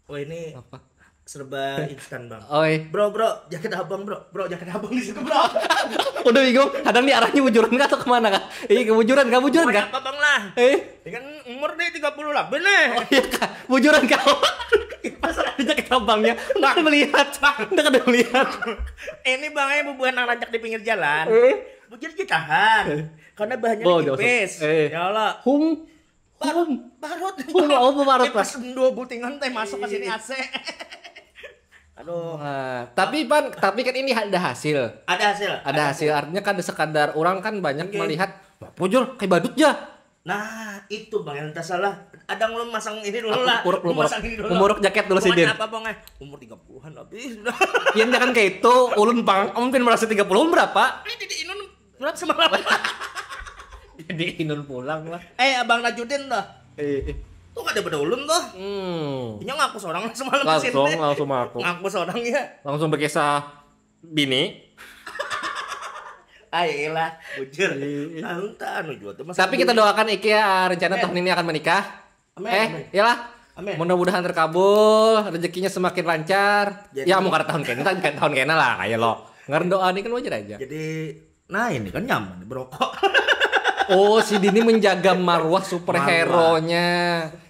wah ini apa? Serba instan bang. Oi. Bro bro, jaket habang bro, bro jaket habang di situ bro. Udah bingung, kadang di arahnya bujuran kah atau kemana kah? Iya, kebujuran kah, bujuran kah? Apa bang lah? Eh, Ya kan umur deh tiga puluh lah, bener. Iya kah? Bujuran kau. Pas ada jaket habangnya, nggak ada melihat, nggak ada melihat. Ini bang aja bubuhan nang rancak di pinggir jalan. Eh. Bujur aja tahan. Karena bahannya Oh, tipis. jauh. Eh. Ya Allah. Hung, Parut, parut. Hung, apa parut, Pas dua butingan teh masuk ke sini A C. Aduh. Nah, tapi pan, tapi kan ini ada hasil. Ada hasil. Ada hasil, artinya kan sekadar orang kan banyak Oke. Melihat, "Wah, bujur kayak badut ya." Nah, itu bang yang tak salah. Ada ngelum masang ini dulu lah. Muruk, muruk, Masang ini dulu. Muruk jaket dulu Bukan sidin. Apa bang? Eh, umur tiga puluhan habis sudah. Yang jangan kayak itu, ulun pang, ulun pin merasa tiga puluh berapa? Ini di Inun berapa semalam? Jadi inun pulang lah. Eh abang Najudin tuh. Eh, eh. Tuh ada pada ulun tuh. Hmm. Ini ngaku seorang semalam di Langsung, sini. Langsung aku. Ngaku seorang ya. Langsung berkisah bini. Ayolah, bujur. Iya. Nah, entah anu juga tuh. Mas Tapi kita doakan Iki ya rencana tahun ini akan menikah. Amin, Eh, amin. Iyalah. Amin. Mudah-mudahan terkabul, rezekinya semakin lancar. Jadi- Ya mau kada tahun kena, tahun kena lah kayak lo. Ngarang doa ini kan wajar aja. Jadi, nah ini kan nyaman berokok. Oh, si Dini menjaga marwah Marwah. superhero-nya.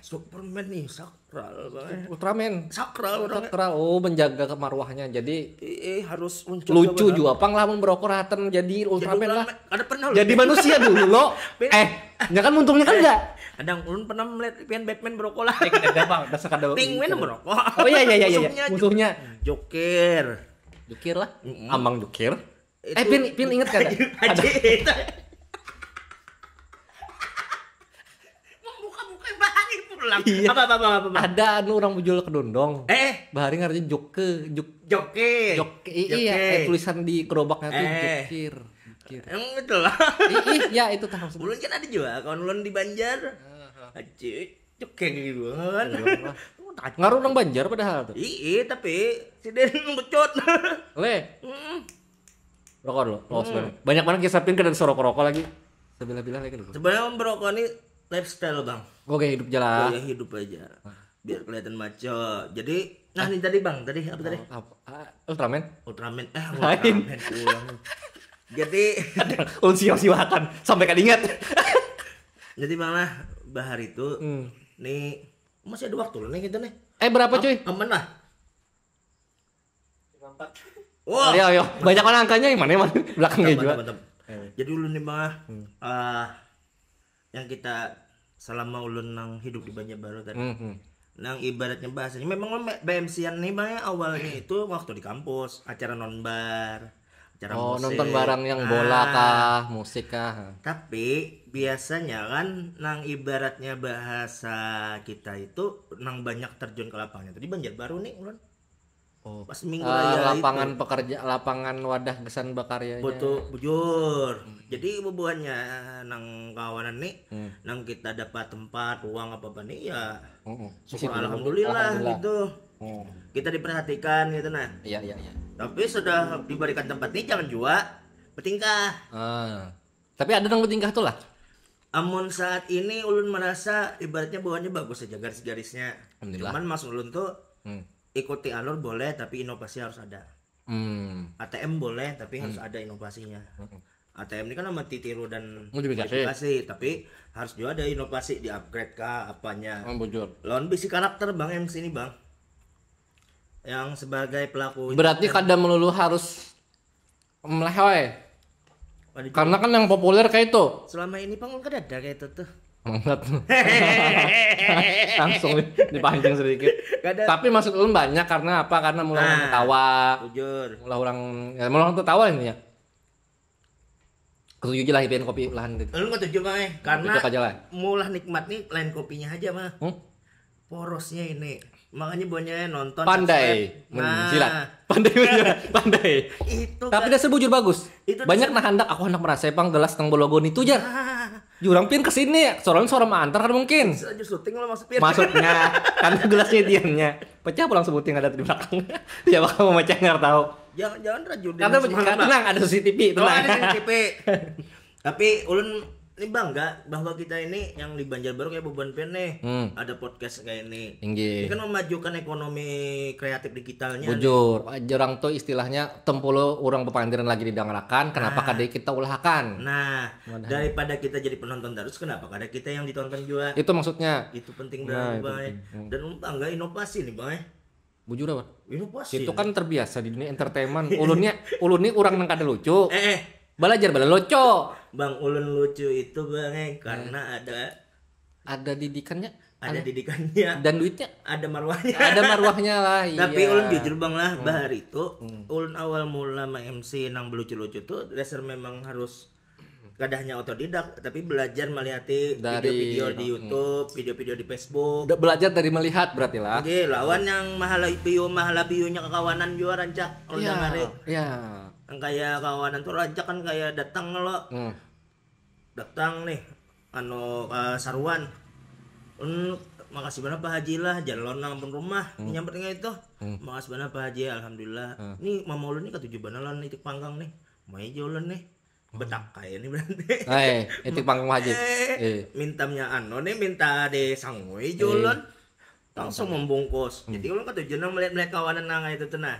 Superman nih sakral banget. Ultraman. Sakral orang. Sakral. Oh, menjaga marwahnya. Jadi Eh, harus muncul lucu coba. Juga pang lamun berokok rahatan jadi Ultraman lah. Ada pernah lu. Jadi manusia dulu lo. Be- Eh, ya kan untungnya kan enggak? Kadang ulun pernah melihat pian Batman berokok lah. Eh, kada bang, dasar kada. Penguin berokok. Oh iya iya iya iya. Musuhnya Musuhnya. Joker. Jukir lah. Mm-mm. Amang Jukir. Itu Eh, Pin, Pin ingat kada? Aji itu. Membuka-buka bahari pulang. Iya. Apa apa apa apa. Apa? Ada anu orang bujul kedondong. Eh, Bahari ngarannya Joke, Juk, Joke. Jok, i- Joke. iya, eh, tulisan di gerobaknya tuh Eh. Jukir, Jukir. Yang itu lah. I- ih, ya itu tah maksudnya. Ulun kan ada juga kawan ulun di Banjar. Aji, Joke gitu kan. Ngaruh orang Banjar padahal tuh. Iya, tapi si Den ngecut. Le, Mm-mm. rokok dulu. Oh, sebenarnya. Banyak banget kisah Pin kada suruh rokok lagi. Sebilah-bilah lagi dulu. Sebenarnya berokok ini lifestyle bang. Oke, hidup jalan. Gaya hidup aja. Biar kelihatan maco. Jadi, nah ini tadi bang, tadi apa tadi? Apa? Ah, Ultraman. Ultraman, eh Lain. Ultraman pulang. Jadi, Ulun siwa-siwakan sampai kada ingat. jadi bang lah bahar itu, Hmm. Nih masih ada waktu loh nih kita nih. Eh, berapa cuy? Aman lah. Wah. Ayo, ayo. Banyak orang angkanya yang mana, mana? Belakangnya Mantap, juga. Mantap. Jadi ulun nih bang, ah, yang kita selama ulun nang hidup di Banjarbaru tadi. Hmm, hmm. Nang ibaratnya bahasanya memang B M C-an nih bang ya, awalnya itu waktu di kampus, acara nonbar, acara Oh, musik. Nonton barang yang Nah, bola kah, musik kah? Tapi biasanya kan nang ibaratnya bahasa kita itu nang banyak terjun ke lapangnya tadi Banjarbaru nih ulun. Oh. Pas minggu Ah, raya lapangan pekerja, lapangan wadah kesan bakaryanya. Betul, bujur. Jadi bubuhannya nang kawanan nih, nang kita dapat tempat, ruang apa apa nih ya, Mm-mm. syukur alhamdulillah, gitu. Kita diperhatikan gitu nah. Iya, iya, iya. Tapi sudah diberikan tempat nih jangan jua bertingkah. Ah. Tapi ada nang bertingkah tuh lah. Amun saat ini ulun merasa ibaratnya bawahannya bagus aja garis-garisnya. Alhamdulillah. Cuman maksud ulun tuh Hmm. ikuti alur boleh tapi inovasi harus ada. Hmm. A T M boleh tapi harus ada inovasinya. A T M ini kan sama ditiru dan Modifikasi. Modifikasi, tapi harus juga ada inovasi, di upgrade kah apanya. Oh, bujur. Lawan bisi karakter bang M C ini bang, yang sebagai pelaku. Berarti kada melulu harus melehoi. Waduh, Karena kan yang populer kayak itu. Selama ini pang kada ada kayak itu tuh. Mantap. Langsung dipancing sedikit. Kada. Tapi maksud ulun banyak karena apa? Karena mulai orang Nah. ketawa, Jujur. mulai orang ya, mulai orang tertawa intinya. Ketuju aja lah pian kopi lahan itu. Ulun katuju bang eh, karena Cocok aja lah. Maulah nikmat nih lain kopinya aja mah. Hmm? Porosnya ini. Makanya buahnya nonton Pandai subscribe. Nah, menjilat. Pandai menjilat. Pandai. Itu Tapi kan dasar bujur bagus. Itu Banyak dasar- nah handak aku handak merasa pang gelas nang bologon itu jar. Ah, Jurang pian kesini, soalnya seorang antar kan mungkin. Lagi syuting lo maksudnya. Maksudnya kan gelasnya diannya pecah pulang sebuting ada di belakang. Dia bakal memecah nggak tahu. Jangan-jangan Rajudin Karena semalam, Bang. Tenang, ada C C T V, Oh, tenang. Ada C C T V. Tapi ulun ini bangga bahwa kita ini yang di Banjarbaru kayak beban pen nih. Hmm. Ada podcast kayak ini. Inggih. Ini kan memajukan ekonomi kreatif digitalnya. Nih. Bujur, orang tuh istilahnya tempulu orang bepandiran lagi didangarakan, kenapa Ah. kada kita ulahakan? Nah, daripada kita jadi penonton terus, kenapa kada kita yang ditonton juga? Itu maksudnya. Itu penting Nah, banget, itu Bang. penting. Hmm. Dan ulun bangga inovasi nih, Bang. Eh. Bujur apa? Inovasi. Itu kan terbiasa di dunia entertainment. Ulunnya, ulun nih orang yang kada lucu. Eh, eh. Belajar bela lucu. Bang, ulun lucu itu, Bang, eh, karena ada Ada didikannya, ada didikannya, dan duitnya. Ada marwahnya. Ada marwahnya lah. Tapi Iya. Ulun jujur, Bang, lah, bahari itu ulun awal mula ma-M C nang belucu-lucu tuh dasar memang harus kada hanya otodidak tapi belajar melihat Dari- video-video di YouTube, video-video di Facebook. Udah belajar dari melihat berarti lah. Oke, lawan yang mahala view, mahala view-nya kakawanan juga rancak. Ulun Iya. Hari. Iya. Yang kayak kawanan tuh rancak kan kayak datang lo. Hmm. Datang nih anu eh, saruan. Hmm, makasih banget Pak Haji lah, jalan nang pun rumah nyambat kayak itu. Makasih banget Pak Haji, alhamdulillah. Nih mama ulun nih katuju banget lawan itik panggang nih. Mai aja ulun nih. Betakai nih berarti. Eh, itik panggang Haji. Eh, Eh. Mintamnya anu nih minta disangui aja ulun. Langsung membungkus. Jadi ulun katuju nang melihat-melihat kawanan nang itu tuh nah.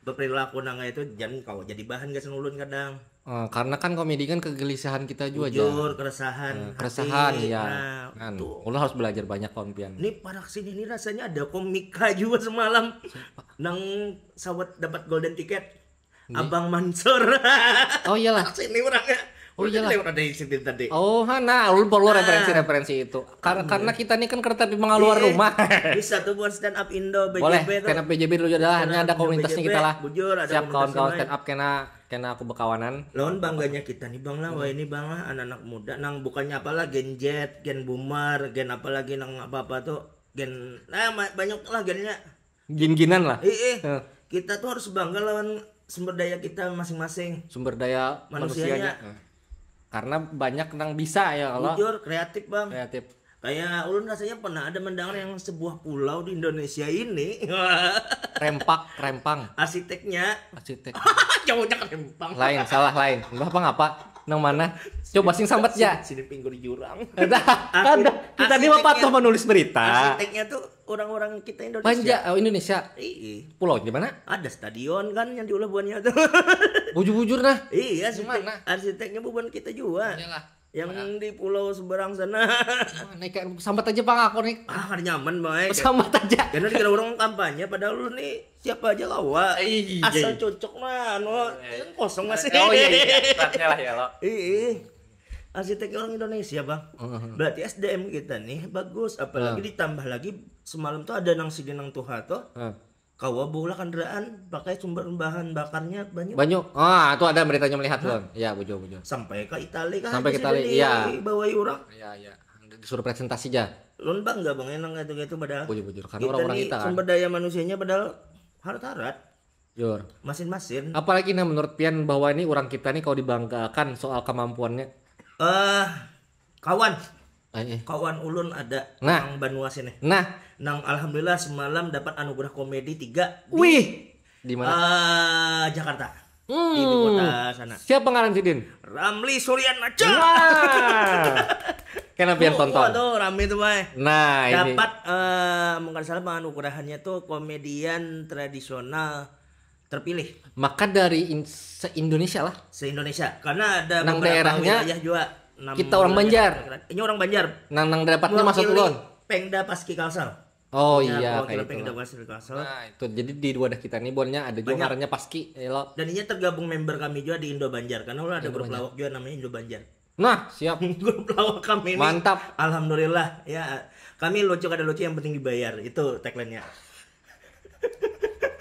Berperilaku nang itu jangan kau jadi bahan gasan ulun kadang. Eh, karena kan komedi kan kegelisahan kita juga aja. Jujur, keresahan, Eh, keresahan hati. Ya. Nah, Kan, tuh. ulun harus belajar banyak kawan pian. Ini parak sini ini rasanya ada komika juga semalam. Nang sawat dapat golden ticket. Abang Mansur. Oh iyalah. Sini orangnya. Oh, iyalah. Lewat ada insidental tadi. Oh, hana, ulun perlu referensi-referensi itu. Karena karena kita nih kan kereta api mengaluar Iya. rumah. Bisa tuh buat stand up Indo B J B Boleh, tuh. stand up B J B dulu dah. Ini ada komunitasnya B J B, kita lah. Bujur, ada Siap komunitasnya, kawan-kawan Mai. Stand up kena kena aku bekawanan. Lawan bangganya kita nih bang lah, wah ini bang lah anak-anak muda nang bukannya apalah Gen Z, Gen Boomer, Gen apalagi nang apa-apa tuh, Gen nah ma- banyak lah gennya. Gin-ginan lah. Eh, eh, Eh. Kita tuh harus bangga lawan sumber daya kita masing-masing. Sumber daya Manusianya. manusianya. Eh. Karena banyak nang bisa ya kalau Jujur kreatif bang. Kreatif. Kayak ulun rasanya pernah ada mendengar yang sebuah pulau di Indonesia ini. Rempak, rempang, Arsiteknya arsitek. Jauhnya ke Rempang. Lain, salah lain. Mbah apa ngapa? Nang mana? Coba sing sambat ya. Sini pinggir jurang. Kada, kada. Kita ini mah Arsiteknya- patuh menulis berita. Arsiteknya tuh orang-orang kita Indonesia. Banjar, oh, Indonesia. Iya. Pulau di mana? Ada stadion kan yang diulah buannya tuh. Bujur-bujur nah. Iya, arsitek, Mana? Arsiteknya bubuhan kita juga. Iyalah. Yang di pulau seberang sana. Mana kayak sambat aja pang aku nih. Ah, kada nyaman bang. Eh. Sambat aja. Karena dikira orang kampanye, padahal lu nih siapa aja kawa. Iya. Asal cocok mah, anu, yang kosong masih. Oh iya iya. Tempatnya lah ya lo. Iya. Arsitek orang Indonesia bang. Berarti S D M kita nih bagus, apalagi ditambah lagi semalam tuh ada nang sini nang tuha tuh. Heeh. Kawa baulah kendaraan pakai sumber bahan bakarnya banyak. Banyu. Ah, itu ada beritanya melihat tuh. Iya, bujur bujur. Sampai ke Italia kan. Sampai ke Bisa Italia, di- iya. Bawai orang. Iya iya. Disuruh presentasi aja. Lun bangga bang enang kayak gitu bujur. Bujur bujur. Karena orang-orang nih kita kan. Sumber daya manusianya padahal harat-harat. Jur. Masin-masin. Apalagi nah menurut pian bahwa ini orang kita nih kalau dibanggakan soal kemampuannya. Eh, kawan. Ay, eh. Kawan ulun ada Nah. Nang banua sini. Nah, Nang alhamdulillah semalam dapat anugerah komedi tiga di wih, di mana? eh, Jakarta. Di ibu Hmm. kota sana. Siapa ngaran sidin? Ramli Surya Naja. Wah. Kena pian Oh, tonton. Tuh rame tuh, Mai. Nah, ini. Dapat eh mungkin salah penganugerahannya tuh komedian tradisional terpilih Maka dari in- se-Indonesia lah. Se-Indonesia. Karena ada Nang beberapa daerahnya wilayah juga. Enam kita orang wilayah Banjar. kira-kira. Ini orang Banjar. Nang nang dapatnya masuk Mewakili ulun. Pengda Paski Kalsel. Oh Ya, iya, mewakili kayak Pengda gitu. Paski Kalsel. Nah, itu jadi di wadah kita nih bonnya ada juga Banyak. Ngarannya Paski, ya lo. Dan ini tergabung member kami juga di Indo Banjar karena ulun ada grup lawak juga namanya Indo Banjar. Nah, siap. Grup lawak kami ini. Mantap. Alhamdulillah ya. Kami lucu kada lucu yang penting dibayar. Itu tagline-nya.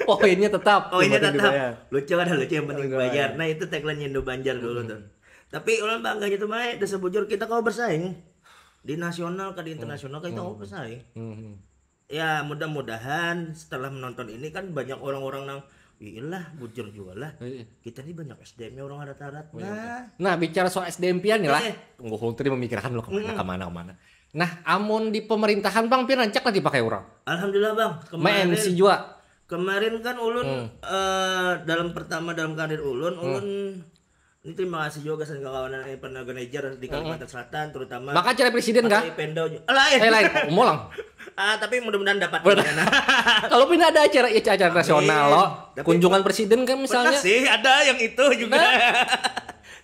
Poinnya tetap. Oh, ini yang penting tetap dibayar. Lucu kada lucu yang penting Penting dibayar. dibayar. Nah, itu tagline Indo Banjar dulu tuh. Tapi ulun bangganya tuh, Mai, udah sebujur kita kau bersaing di nasional ke di internasional kita kau bersaing. Hmm. Ya, mudah-mudahan setelah menonton ini kan banyak orang-orang nang, "Iyalah, bujur juga lah. Iya. Kita ini banyak S D M-nya orang rata-rata." Nah, Nah, bicara soal S D M pian nih lah. Eh. Tunggu ulun tadi memikirkan lo kemana kemana kemana. Nah, amun di pemerintahan bang pian rancak lah dipakai orang. alhamdulillah, Bang. Main Kemarin si jua. Kemarin kan ulun Hmm. eh, dalam pertama dalam karir ulun, ulun ini terima kasih juga gasan kawanan eh, pernah organizer di Kalimantan Selatan terutama Maka acara presiden kah? Pakai Pendo juga. Lain. Eh lain, umulang. Ah, tapi mudah-mudahan dapat. Kalau pina ada acara ya, acara nasional lo, Tapi- kunjungan presiden kan Pernah misalnya. Sih ada yang itu juga.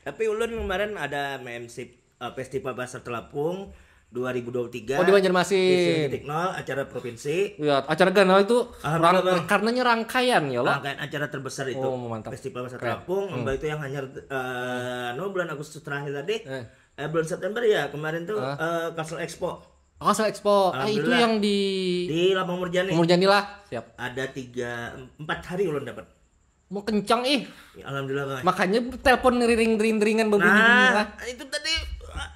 Tapi ulun kemarin ada M C eh, Festival Bahasa Telapung dua ribu dua puluh tiga. Oh, di Banjarmasin. Di Titik Nol, acara provinsi. Ya, acara ganal itu Alhamdulillah, rang- karenanya rangkaian ya lo. Rangkaian acara terbesar itu. Oh, mantap. Festival Bahasa Telapung, mbak itu yang hanya eh, no, bulan Agustus terakhir tadi. Eh. Eh, bulan September ya kemarin tuh eh, Castle Expo. Castle Expo. Ah, itu Alhamdulillah. Yang di Di Lapang Murjani. Murjani lah. Siap. Ada tiga, empat hari ulun dapat. Mau kencang ih. Ya, alhamdulillah, Bang. Makanya telepon ngering-ngeringan berbunyi lah. Nah, itu tadi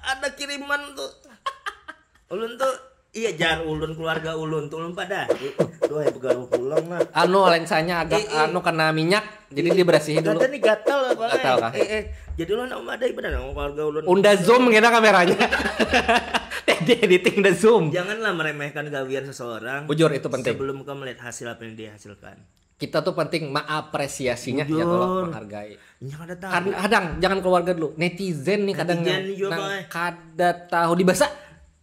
ada kiriman tuh. Ulun tuh, iya, jangan ulun, keluarga ulun tuh ulun pada. Tuh, begaru pulang nah. Anu lensanya agak Eh, eh. anu kena minyak, jadi diberasihin dulu. Ada nih gatal apa? Gatal kah? Eh, eh. Jadi ulun nama ada ibadah nama keluarga ulun. Unda zoom kena kameranya. Tadi editing udah zoom. Janganlah meremehkan gawian seseorang. Bujur, itu penting. Sebelum kau melihat hasil apa yang dihasilkan. Kita tuh penting mengapresiasinya ya Bujur. kalau menghargai. Ini kada tahu. Karena kadang jangan keluarga dulu, netizen nih kadang Netizen nang, juga, nang Bang. kada tahu dibasa.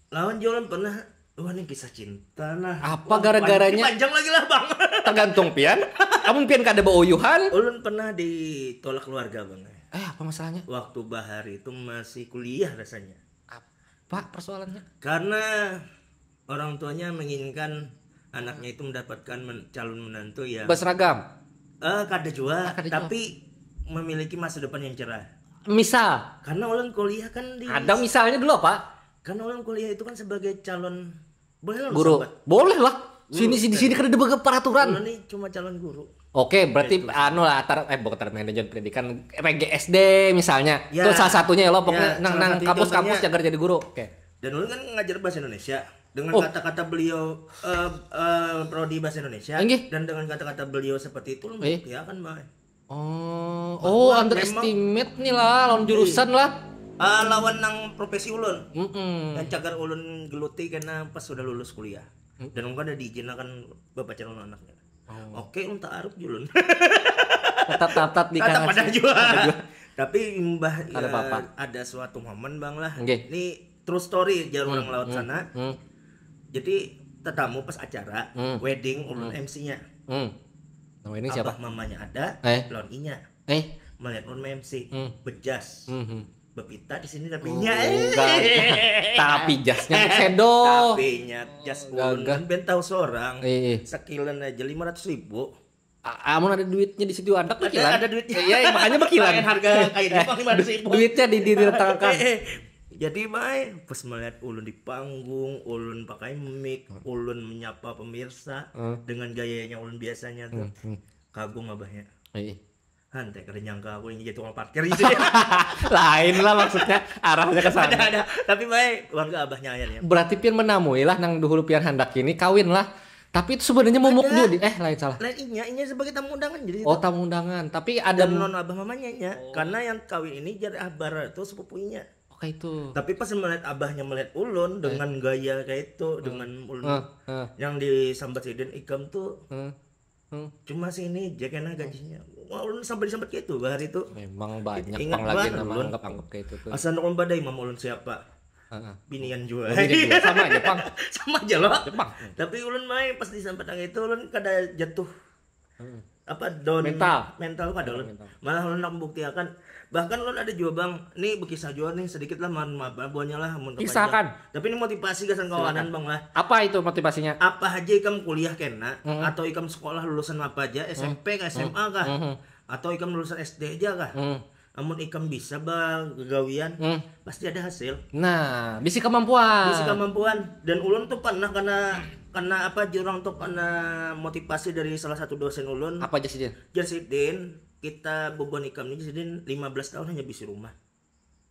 Lawan jualan pernah, wah, ini kisah cinta nah. Apa gara-garanya? Ini panjang lagi lah, Bang. Tergantung pian. Amun pian kada bauyuhan. Ulun pernah ditolak keluarga, Bang. Eh, apa masalahnya? Waktu bahari itu masih kuliah rasanya. Apa persoalannya? Karena orang tuanya menginginkan anaknya itu mendapatkan men- calon menantu yang Berseragam. Eh, kada jua, Ah, kada jua. Tapi memiliki masa depan yang cerah. Misal, Karena ulun kuliah kan di ada misalnya dulu apa? Karena ulun kuliah itu kan sebagai calon boleh lah Guru. sambat. Boleh lah. Sini sini sini kada ada peraturan. Ulun nih cuma calon guru. Oke, berarti anu lah tar eh bukan tar manajemen pendidikan P G S D misalnya. Ya. Itu salah satunya ya lo pokoknya Ya, nang salah nang satu kampus-kampus contohnya. Jagar jadi guru. Oke. Dan ulun kan ngajar bahasa Indonesia dengan Oh. Kata-kata beliau eh, eh, prodi bahasa Indonesia Inggih. Dan dengan kata-kata beliau seperti itu ulun Eh. ya kan, Bang. Oh, oh Bahwa underestimate nih lah lawan jurusan lah. Ah, lawan nang profesi ulun. Mm-mm. Yang cagar ulun geluti karena pas sudah lulus kuliah. Dan ulun kan ada diizinakan bapak calon anaknya. Oke, ulun taaruf julun. Tatap-tatap di Tatap kang pada Haji. juga. Tapi imbah Ada ya, apa-apa. Ada suatu momen, Bang, lah. Nggih. Ini true story jar orang laut sana. Hmm. Jadi tetamu pas acara Hmm. wedding ulun M C-nya. Hmm. Nama ini siapa? Abah mamanya ada, Eh. lawan inya. Eh. Melihat ulun M C, Hmm. bejas. Hmm. hmm. Bepita di sini tapi Oh, inya. enggak. Tapi jasnya sedo. Tapi nya jas ulun Gagah. Kan ben tahu seorang. Eh, eh. Sekilan aja lima ratus ribu. A- Amun ada duitnya di situ ada Ada, bekilan. Ada duitnya. Iya, iya, makanya bekilan. Lain harga kain apa lima ratus ribu. Duitnya di di diletakkan. Eh, eh. Jadi, Mai, pas melihat ulun di panggung, ulun pakai mic, ulun menyapa pemirsa Hmm. Dengan gayanya ulun biasanya tuh. Hmm. Kagum abahnya. Eh. Hantai kada nyangka aku ini jadi tukang parkir gitu. Lain lah maksudnya arahnya ke sana. Ada ada. Tapi, Mai, warga abahnya aja ya. Berarti pian menamui lah nang dahulu pian handak ini kawin lah. Tapi itu sebenarnya momok Ada. Judi. Eh, lain salah. Lain inya, inya sebagai tamu undangan jadi Oh, itu. Tamu undangan. Tapi ada Dan mo- non abah mamanya nya. Karena yang kawin ini jar abah itu sepupunya. Oke, itu. Tapi pas melihat abahnya melihat ulun dengan gaya kayak itu, dengan ulun Heeh, heeh, yang disambat sidin ikam tuh heeh, heeh. cuma sini aja kena gajinya. Wah, ulun sampai disambat kayak itu hari itu. Memang banyak Ingat pang lagi banget nama ulun. Anggap-anggak kayak itu tuh. Asal nak pada imam ulun siapa? Heeh. Binian juga. Binian juga. Sama aja, Pang. Sama aja loh. Jepang. Tapi ulun main pas disambat yang itu ulun kada jatuh Heeh. apa down Mental. Mental kada ulun. Mental. Malah ulun nak membuktiakan, bahkan ulun ada juga bang, nih berkisah juga nih sedikit lah, mohon maaf buahnya lah mun kepanjang. Kisahkan. Tapi ini motivasi gasan kawanan bang lah. Apa itu motivasinya? Apa aja ikam kuliah kena atau ikam sekolah lulusan apa aja, S M P kah, S M A kah, Mhm. atau ikam lulusan S D aja kah? Hmm. Amun ikam bisa bagawian, Hmm. pasti ada hasil. Nah, bisi kemampuan. Bisi kemampuan. Dan ulun tuh pernah kena kena apa jurang tuh kena motivasi dari salah satu dosen ulun. Apa aja sih dia? Jar sidin, kita beban ikam ni sidin lima belas tahun hanya bisi rumah.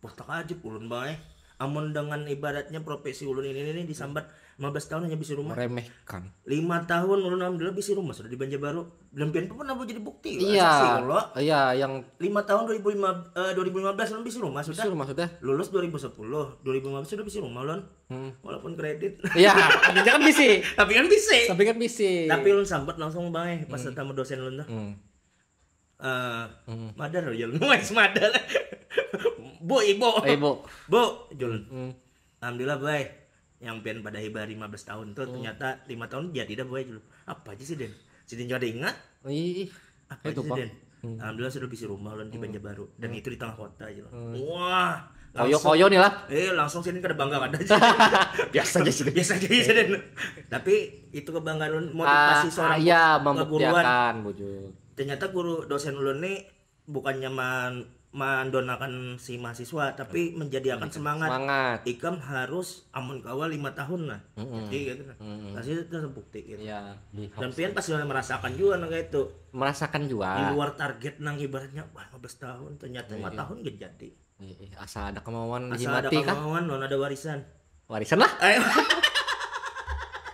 Wah, takajut ulun bang eh. Amun dengan ibaratnya profesi ulun ini nih disambat lima belas tahun hanya bisi rumah. Meremehkan. Lima tahun ulun alhamdulillah bisi rumah sudah di Banjarbaru. Dan pian pun pernah jadi bukti. Iya. Saksi lo. Iya, yang Lima tahun dua ribu lima, eh, dua ribu lima belas ulun bisi rumah sudah. Suruh maksudnya. Lulus dua ribu sepuluh, dua ribu lima belas sudah bisi rumah ulun. Hmm. Walaupun kredit. Iya, artinya kan bisi. Tapi kan bisi. Tapi kan bisi. Tapi ulun sambat langsung bang eh pas sama dosen ulun tuh. Hmm. Eh, Hmm. madar ya, wes madar. Bu, ibu. Eh, Bu. Bu, julun. Hmm. Alhamdulillah, boy. Yang pian pada hiba lima belas tahun tuh ternyata lima tahun jadi dah, boy, julun. Apa aja sih, Den? Sidin juga ada ingat. Ih, Apa Itu, aja sih, Bang. Den? Alhamdulillah sudah bisi rumah ulun di Banjarbaru dan itu di tengah kota aja. Wah, koyo-koyo nih lah. Eh, langsung sini kada bangga kada. Biasa aja sih. Biasa aja sih, Den. Tapi itu kebanggaan ulun, motivasi Ah, seorang iya, keguruan. Membuktiakan, bujur. Ternyata guru dosen ulun nih bukannya man- mandonakan si mahasiswa tapi menjadikan semangat. Semangat. Ikam harus amun kawa lima tahun lah. Jadi gitu nah. Pasti itu terbukti gitu. Iya, di Dan pian pasti merasakan juga nang kayak itu. Merasakan Di juga. Luar target nang ibaratnya wah lima belas tahun, ternyata lima tahun gin jadi. Ih, ih, Asal ada kemauan Asal ada dihimati kah? Kemauan, non ada warisan. Warisan lah. Eh,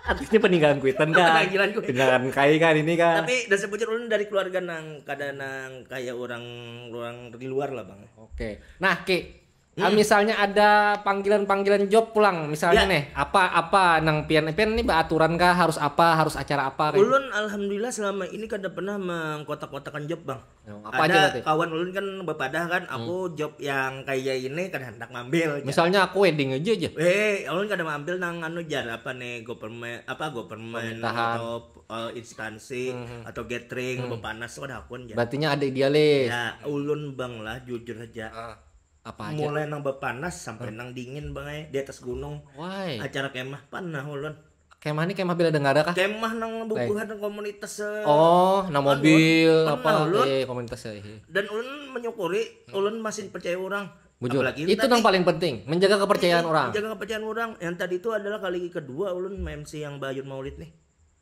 Artinya peninggalan kuitan kan. Peninggalan kuitan. Peninggalan kai kan ini kan. Tapi dasar bujur ulun dari keluarga nang kada nang kayak orang orang di luar lah, Bang. Oke. Nah, Ki, ah, misalnya ada panggilan-panggilan job pulang, misalnya Ya. Nih, apa apa nang pian pian ini beraturan kah, harus apa, harus acara apa kayak? Ulun alhamdulillah selama ini kada pernah mengkotak-kotakan job, Bang. Oh, apa aja Ada berarti? Kawan ulun kan bepadah kan, aku job yang kayak ini kada hendak ngambil. Misalnya aku wedding aja aja. Eh, ulun kada ngambil nang anu jar apa nih government apa government Pemerintahan. Atau eh, instansi atau gathering bepanas kada hakun jar. Berartinya ada idealis. Ya, ulun bang lah jujur aja. Ah, apa aja? Mulai nang bepanas sampai nang dingin bang eh, di atas gunung. Why? Acara kemah pernah ulun. Kemah nih kemah bela dengara kah? Kemah nang bubuhan komunitas eh, Oh, nang anu, mobil pernah apa? ulun. Eh, komunitas ya. Iya. Dan ulun menyukuri ulun masih percaya orang. Bujur. Apalagi Itu tadi- yang paling penting, menjaga kepercayaan orang. Menjaga kepercayaan orang. Yang tadi itu adalah kali kedua ulun M C yang Bayun Maulid nih.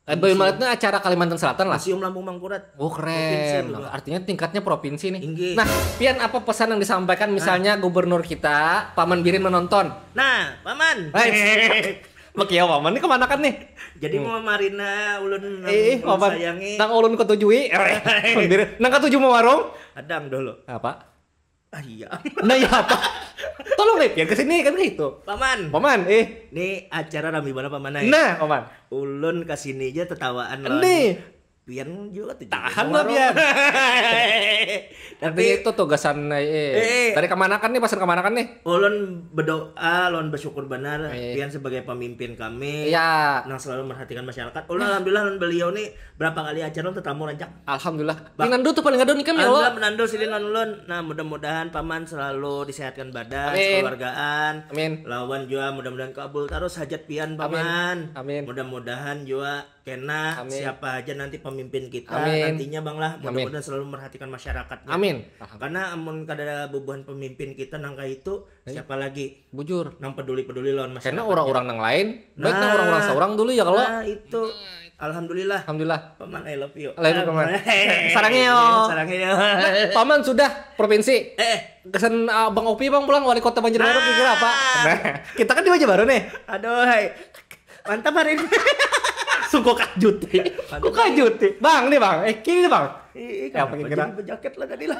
Eh, Bayun Maulid itu acara Kalimantan Selatan lah. Museum Lambung Mangkurat. Oh, Provinsi keren. dulu. Artinya tingkatnya provinsi nih. Inggih. Nah, pian apa pesan yang disampaikan misalnya gubernur kita, Paman Birin menonton? Nah, paman. Hai. Bekiau paman ini kemanakan nih? Jadi mau marina ulun nang Eh, ulun paman. Sayangi. Nang ulun ketujui. Eh, Paman Birin. Nang ketuju mau warung. Adang dulu. Apa? Ah iya. Nah, ya apa? Tolong nih, pian ke sini kan gitu. Paman. Paman, eh. Ini acara rame banget paman ai. Nah, paman. Ulun ke sini aja tetawaan lawan. Nih. Pian juga tuh. Tahan lah, pian. Tapi Tapi itu tugasan eh. Eh. Dari kemanakan nih, pesan kemanakan nih? ulun berdoa, ulun bersyukur benar Eh. pian sebagai pemimpin kami. Iya. Nang selalu merhatikan masyarakat. Ulun alhamdulillah ulun beliau nih berapa kali acara ulun tetamu rancak. Alhamdulillah. Pinandu tuh paling ada nih kami ya, Alhamdulillah lo. Menandu sidin lawan ulun. Nah, mudah-mudahan paman selalu disehatkan badan, Amin. Keluargaan. Amin. Lawan juga mudah-mudahan kabul terus hajat pian paman. Amin. Mudah-mudahan juga kena Amin. Siapa aja nanti pemimpin kita Amin. Nantinya bang lah Amin. Mudah-mudahan selalu merhatikan masyarakat. Amin. Karena amun kada ada bubuhan pemimpin kita nang kayak itu, siapa lagi? Bujur. Nang peduli-peduli lawan masyarakat. Karena orang-orang nang lain, baik nang Nah. Orang-orang seorang dulu ya kalau. Nah, itu. Alhamdulillah. Alhamdulillah. Paman, I love you. I love you, Paman. Hehehe. Sarangnya, yo. Sarangnya, yo. Paman sudah provinsi. Eh, Kesan uh, Bang Opi bang pulang wali kota Banjarbaru kira-kira apa? Nah, kita kan di Banjarbaru nih. Aduh, hai. Mantap hari ini. Tunggu kajuti. Kok kajuti? Bang, nih bang. Eh, kini nih bang. Ih, ih, ya, kenapa pakai jadi kena bejaket lah tadi lah?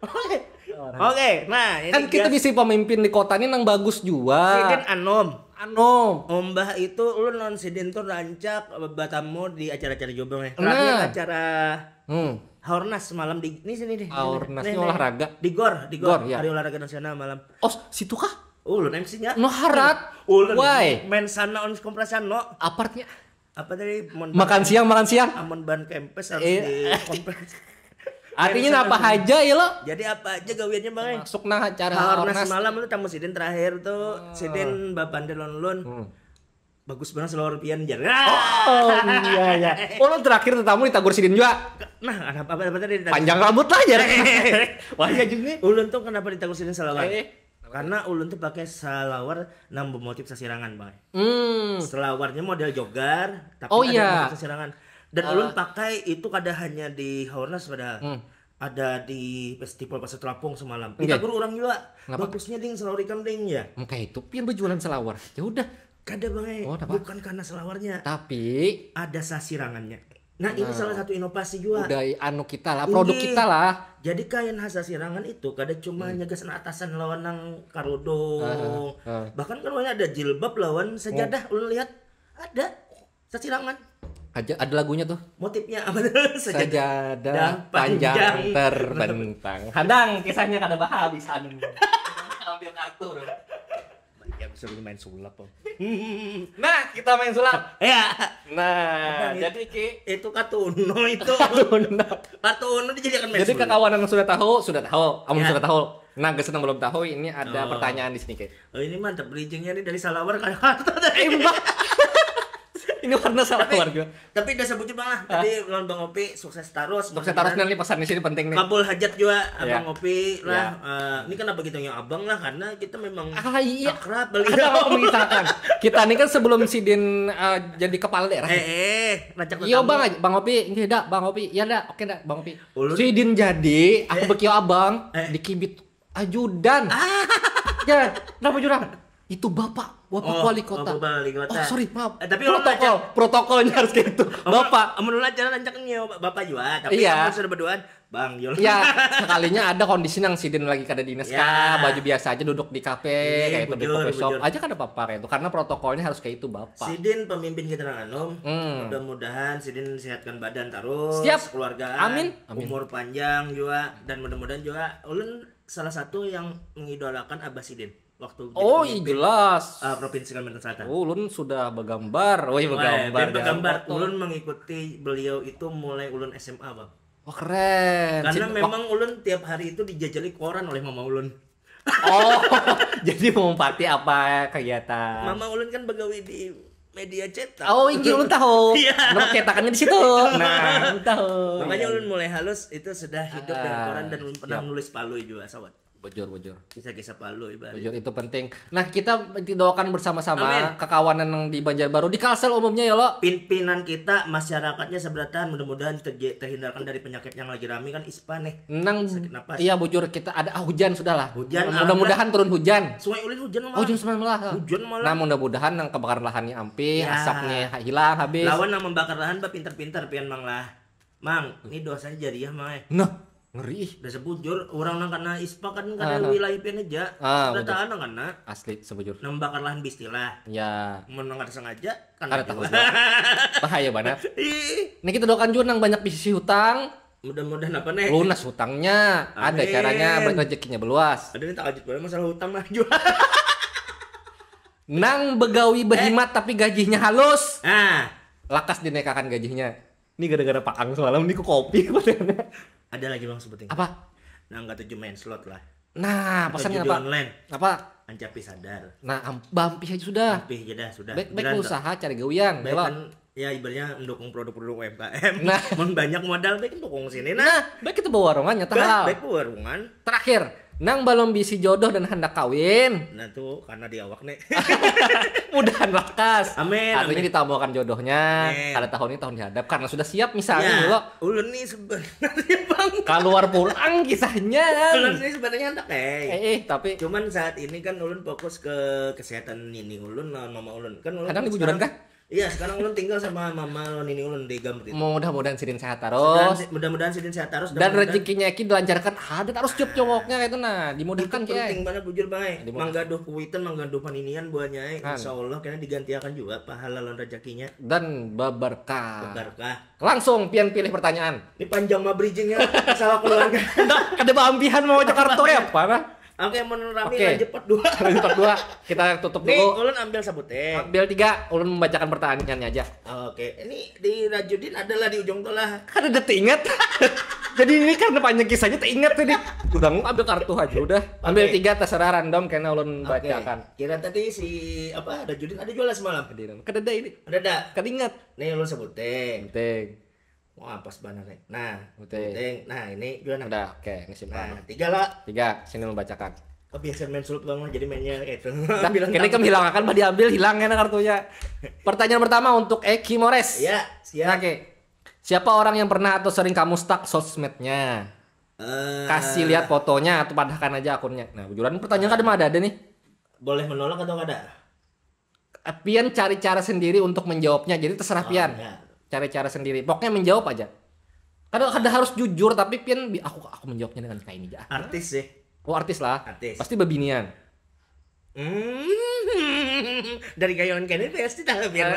Oke. Oke, nah ini kan kita guys, bisi pemimpin di kota ini nang bagus jua. Sidin anom. Anom. Umbah itu ulun lawan sidin tuh rancak batamu di acara-acara jua bang ya. Terakhir nah. Acara hmm. Haornas malam di ini sini deh. Haornas ini olahraga. Di gor, di gor. Gor, ya. Hari olahraga nasional malam. Oh, situ kah? Ulun M C-nya. No harat. Ulun. Why? Main sana on kompresan no. Apartnya apa tadi? Makan siang, makan siang. Amun ban kempes harus eh. Dikompres. Artinya apa aja ya lo? Jadi apa aja gawiannya bang? Masuk nah acara Haornas malam lu tamu sidin terakhir tuh. Oh. Sidin bapak lon lun. Hmm. Bagus banget selawar pian jar. Oh iya ya. Oh lo terakhir tetamu ditagur sidin juga. Nah, apa apa, apa tadi? Panjang rambut lah jar. Wah ya juga. Ulun tuh kenapa ditagur sidin selawar? Eh. Karena ulun tuh pakai salawar nang bermotif sasirangan bang. Hmm. Selawarnya model jogar, tapi oh, ada iya. Motif sasirangan. Dan uh. Ulun pakai itu kada hanya di Haornas padahal. Hmm. Ada di festival Pasar Terapung semalam. Kita guru orang juga. Kenapa? Bagusnya ding selawar ikam ding ya. Kayak itu pian berjualan selawar. Ya udah. Kada bang, oh, bukan karena selawarnya. Tapi ada sasirangannya. Nah, ini salah satu inovasi juga. Udah anu kita lah, produk kita lah. Jadi kain khas sasirangan itu kada cuma hmm. Nyaga sana atasan lawan nang karudung. Uh, uh. Bahkan kan ada jilbab lawan sajadah uh. Ulun lihat ada sasirangan. Aja ada lagunya tuh. Motifnya apa tuh? Sajadah, sajadah panjang, panjang terbentang. Hadang kisahnya kada bahabis anu. Ambil kartu. Ya bisa main sulap. Nah, kita main sulap. Ya. Nah, jadi ki itu katuno itu. Katuno. Katuno dijadikan main jadi sulap. Kakawanan sudah tahu, sudah tahu. Amun ya. Sudah tahu. Nah, geus nang belum tahu ini ada oh. Pertanyaan di sini ki. Oh, ini mantap bridgingnya nih dari salawar kayak harta dari. Ini warna salawar juga. Tapi udah sebut bang lah. Tadi lawan bang Opi sukses terus. Sukses terus nih pesan di sini penting nih. Kabul hajat juga ya. Bang Opi lah. Ya. Uh, ini kenapa gitu ya abang lah karena kita memang ah, iya. Akrab beliau. Ada apa kita kan? Kita ini kan sebelum sidin uh, jadi kepala daerah. Eh, eh, rancak iya bang, bang Opi, ini dah bang Opi, ya dah, oke dah bang Opi. Ulun. Sidin jadi, aku eh. Bekio abang eh. Dikibit ajudan. Ah. Ya, kenapa jurang? Itu bapak, bapak oh, wali kota. Bapak wali kota. Oh sorry maaf. Eh, tapi protokol, protokolnya harus kayak itu. Bapak. Menurut acara rancak nih bapak juga, tapi iya. Sudah berduaan. Bang Yul. Ya, sekalinya ada kondisi nang sidin lagi kada dinas ya. Kah, baju biasa aja duduk di kafe iya, kayak bujur, itu di coffee shop bujur. Aja kada apa-apa kayak itu karena protokolnya harus kayak itu bapak. Sidin pemimpin kita nang anom. Hmm. Mudah-mudahan sidin sehatkan badan terus, siap. Keluarga, amin. Amin. Umur panjang juga dan mudah-mudahan juga ulun salah satu yang mengidolakan Abah Sidin. Waktu oh iya jelas uh, provinsi Kalimantan Selatan. Oh, ulun sudah bergambar, oh iya bergambar. Bergambar. Ulun mengikuti beliau itu mulai ulun S M A bang. Wah keren. Karena memang ulun tiap hari itu dijajali koran oleh mama ulun. Oh, jadi mempati apa kegiatan? Mama ulun kan begawi di media cetak. Oh, ini ulun tahu. Iya. Nomor cetakannya di situ. Nah, ulun tahu. Makanya ulun mulai halus itu sudah hidup dari koran dan ulun pernah nulis palui juga sawat. Bujur, bujur. Kisah-kisah palui balik. Bujur itu penting. Nah, kita doakan bersama-sama kekawanan yang di Banjarbaru, di Kalsel umumnya ya lo. Pimpinan kita, masyarakatnya seberataan mudah-mudahan terhindarkan dari penyakit yang lagi rame kan ispa nih. Nang sakit napas. Iya bujur kita ada ah, hujan sudah lah. Hujan. Mudah-mudahan turun hujan. Sungai Ulin hujan malah. Hujan semalam lah. Hujan malah. Nah, mudah-mudahan nang kebakaran lahannya ampih, ya. Asapnya hilang habis. Lawan nang membakar lahan bah pintar-pintar pian mang lah. Mang, ini dosanya jariah mang eh. Nah. Ngeri. Dasar bujur, orang nang kena ispa kan kada ah. Wilayah pian aja. Ah, sudah tahu nang kena. Asli sebujur. Nang bakar lahan bistilah. Ya. Mun nang kada sengaja kena. Kada tahu juga. Bahaya banget. Ih. Ini kita doakan juga nang banyak bisi hutang. Mudah-mudahan apa nih? Lunas hutangnya. Amin. Ada caranya rezekinya beluas. Ada nih tak ajut masalah hutang lah juga. Nang begawi berhimat eh. Tapi gajinya halus. Ah. Lakas dinaikakan gajinya. Ini gara-gara paang semalam nih ku kopi. Ada lagi bang sebuting. Apa? Nah nggak tujuh main slot lah. Nah pesan apa? Online. Apa? Ancapi sadar. Nah bampih aja sudah. Bampih aja dah sudah. Baik, baik usaha cari gawian. Baik kan ya ibaratnya mendukung produk-produk U M K M. Nah. Mun banyak modal baik dukung sini nah. Nah baik kita bawa warungan nyata hal. Baik bawa warungan. Terakhir Nang balum bisi jodoh dan handak kawin. Nah tuh karena di awak nih. Mudahan lakas. Amin, Artinya amin. Ditamuakan jodohnya Amin. Kada tahun ini, tahun dihadap. Karena sudah siap misalnya Ya, dulu. Ulun nih sebenarnya bang. Keluar pulang kisahnya. Ulun nih sebenarnya handak eh. Eh, eh, tapi Cuman saat ini kan ulun fokus ke kesehatan nini ulun lawan mama ulun. Kan ulun Kadang di sekarang- bujuran kah? Iya, sekarang ulun tinggal sama mama lawan nini ulun di Gambut itu. Mudah-mudahan sidin sehat Mudahan terus. si- Mudah-mudahan sidin sehat terus. Dan mudah-mudahan- rezekinya iki dilancarkan, ada terus cup cowoknya itu nah, dimudahkan Itu kiai. Penting banget bujur bang. Dimudahkan. Manggaduh kuitan, manggaduh paninian buahnya. Kan. Insya Allah kena digantiakan juga pahala lawan rezekinya. Dan berkah. Berkah. Langsung pian pilih pertanyaan. Ini panjang mah bridgingnya masalah keluarga. Kada baambihan mau Jakarta ya apa nah? Oke, mun rami Oke. lanjut part dua. Lanjut part dua, kita tutup Nih, dulu. ulun ambil sabut eh. Ambil tiga, ulun membacakan pertanyaannya aja. Oke, ini di Rajudin adalah di ujung tuh lah. Kada ada teringat. Jadi ini karena panjang kisahnya teringat tadi. Udah ambil kartu aja udah. Ambil Oke. Tiga terserah random karena ulun Oke. Bacakan. Kira tadi si apa Rajudin ada jual semalam. Kada ada ini. Ada ada. Kada ingat. Nih ulun sabut eh. Penting. Wah pas banget nih. Nah, Penting. penting. Nah ini juga nah. Udah, oke, ini simpan. Nah tiga lah. Tiga, sini lu bacakan. Kebiasaan main sulut bang mah, jadi mainnya kayak itu. Nah, Bilang kini tak- kan hilang akan bah diambil hilang kena kartunya. Pertanyaan pertama untuk Eki Mores. Iya siap. Oke. Siapa orang yang pernah atau sering kamu stalk sosmednya? Eh, Kasih lihat fotonya atau padahkan aja akunnya. Nah, bujuran pertanyaan kada ada ada nih. Boleh menolak atau kada? Pian cari cara sendiri untuk menjawabnya. Jadi terserah pian. ya. Cari cara sendiri. Pokoknya menjawab aja. Kada kada harus jujur tapi pian bi- aku aku menjawabnya dengan kayak ini aja. Artis sih. Oh, artis lah. Artis. Pasti bebinian. Hmm, dari gayawan kene pasti tahu biar.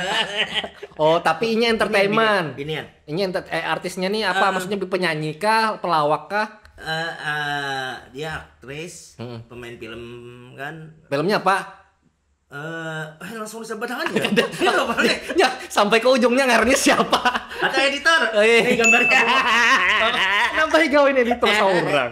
Oh, tapi inya entertainment. Binian. Inya enter eh, artisnya nih apa maksudnya penyanyi kah, pelawak kah? Eh, eh, dia aktris, Mm-mm. Pemain film kan. Filmnya apa? Eh, eh, langsung disebut tangan ya. Iya, apa nih? Ya, sampai ke ujungnya ngarannya siapa? Atau editor? Eh. Ini gambarnya. Nambahi gawe ini editor seorang.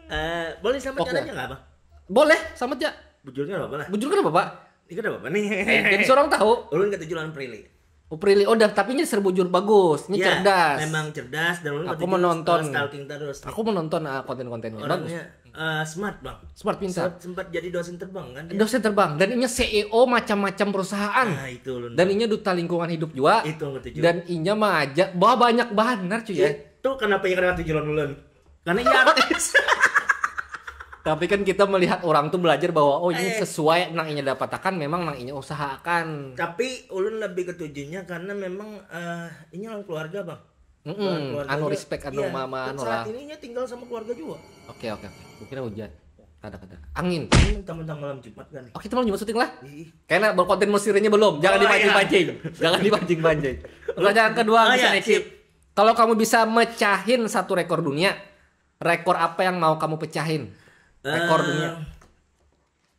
Eh, boleh selamatkan Oke. Aja nggak apa? Boleh, sama aja. Bujurnya apa lah? Bujur kenapa, Pak? Ini kenapa apa nih? Eh, jadi seorang tahu. Ulun ketujuh lawan Prilly. Oh, Prilly, oh, dah, tapi ini serbujur bagus, ini Ya, cerdas. Memang cerdas dan ulun Aku ketujuh menonton. Stalking terus. Aku menonton ah, konten-kontennya. Bagus. Orangnya eh, smart bang. Smart pintar. Sempat, sempat jadi dosen terbang kan? Dia? Dosen terbang dan inya C E O macam-macam perusahaan. Nah itu ulun. Dan inya duta lingkungan hidup juga. Itu yang ketujuh. Dan inya mengajak, wah, banyak banar cuy ya. Itu kenapa ya kena tujuh lawan ulun? Karena ini artis. Tapi kan kita melihat orang tuh belajar bahwa oh ini Eh. Sesuai nang inya dapatakan memang nang inya usahakan. Tapi ulun lebih ketujuhnya karena memang eh, ini orang keluarga bang. Mm-mm, Keluarganya- anu respect anu iya, mama anu saat lah. Ini nya tinggal sama keluarga juga. Oke oke oke. Gue kira hujan. Kada kada. Angin. Ini mentang-mentang malam Jumat kan. Oke, teman cuma syuting lah. Ih, Karena berkonten musirnya belum. Jangan Oh, iya. Dipancing-pancing. Jangan dipancing-pancing. Pertanyaan kedua Oh, bisa iya, Eki. sip. Kalau kamu bisa mecahin satu rekor dunia, rekor apa yang mau kamu pecahin? Rekor Eh, dunia.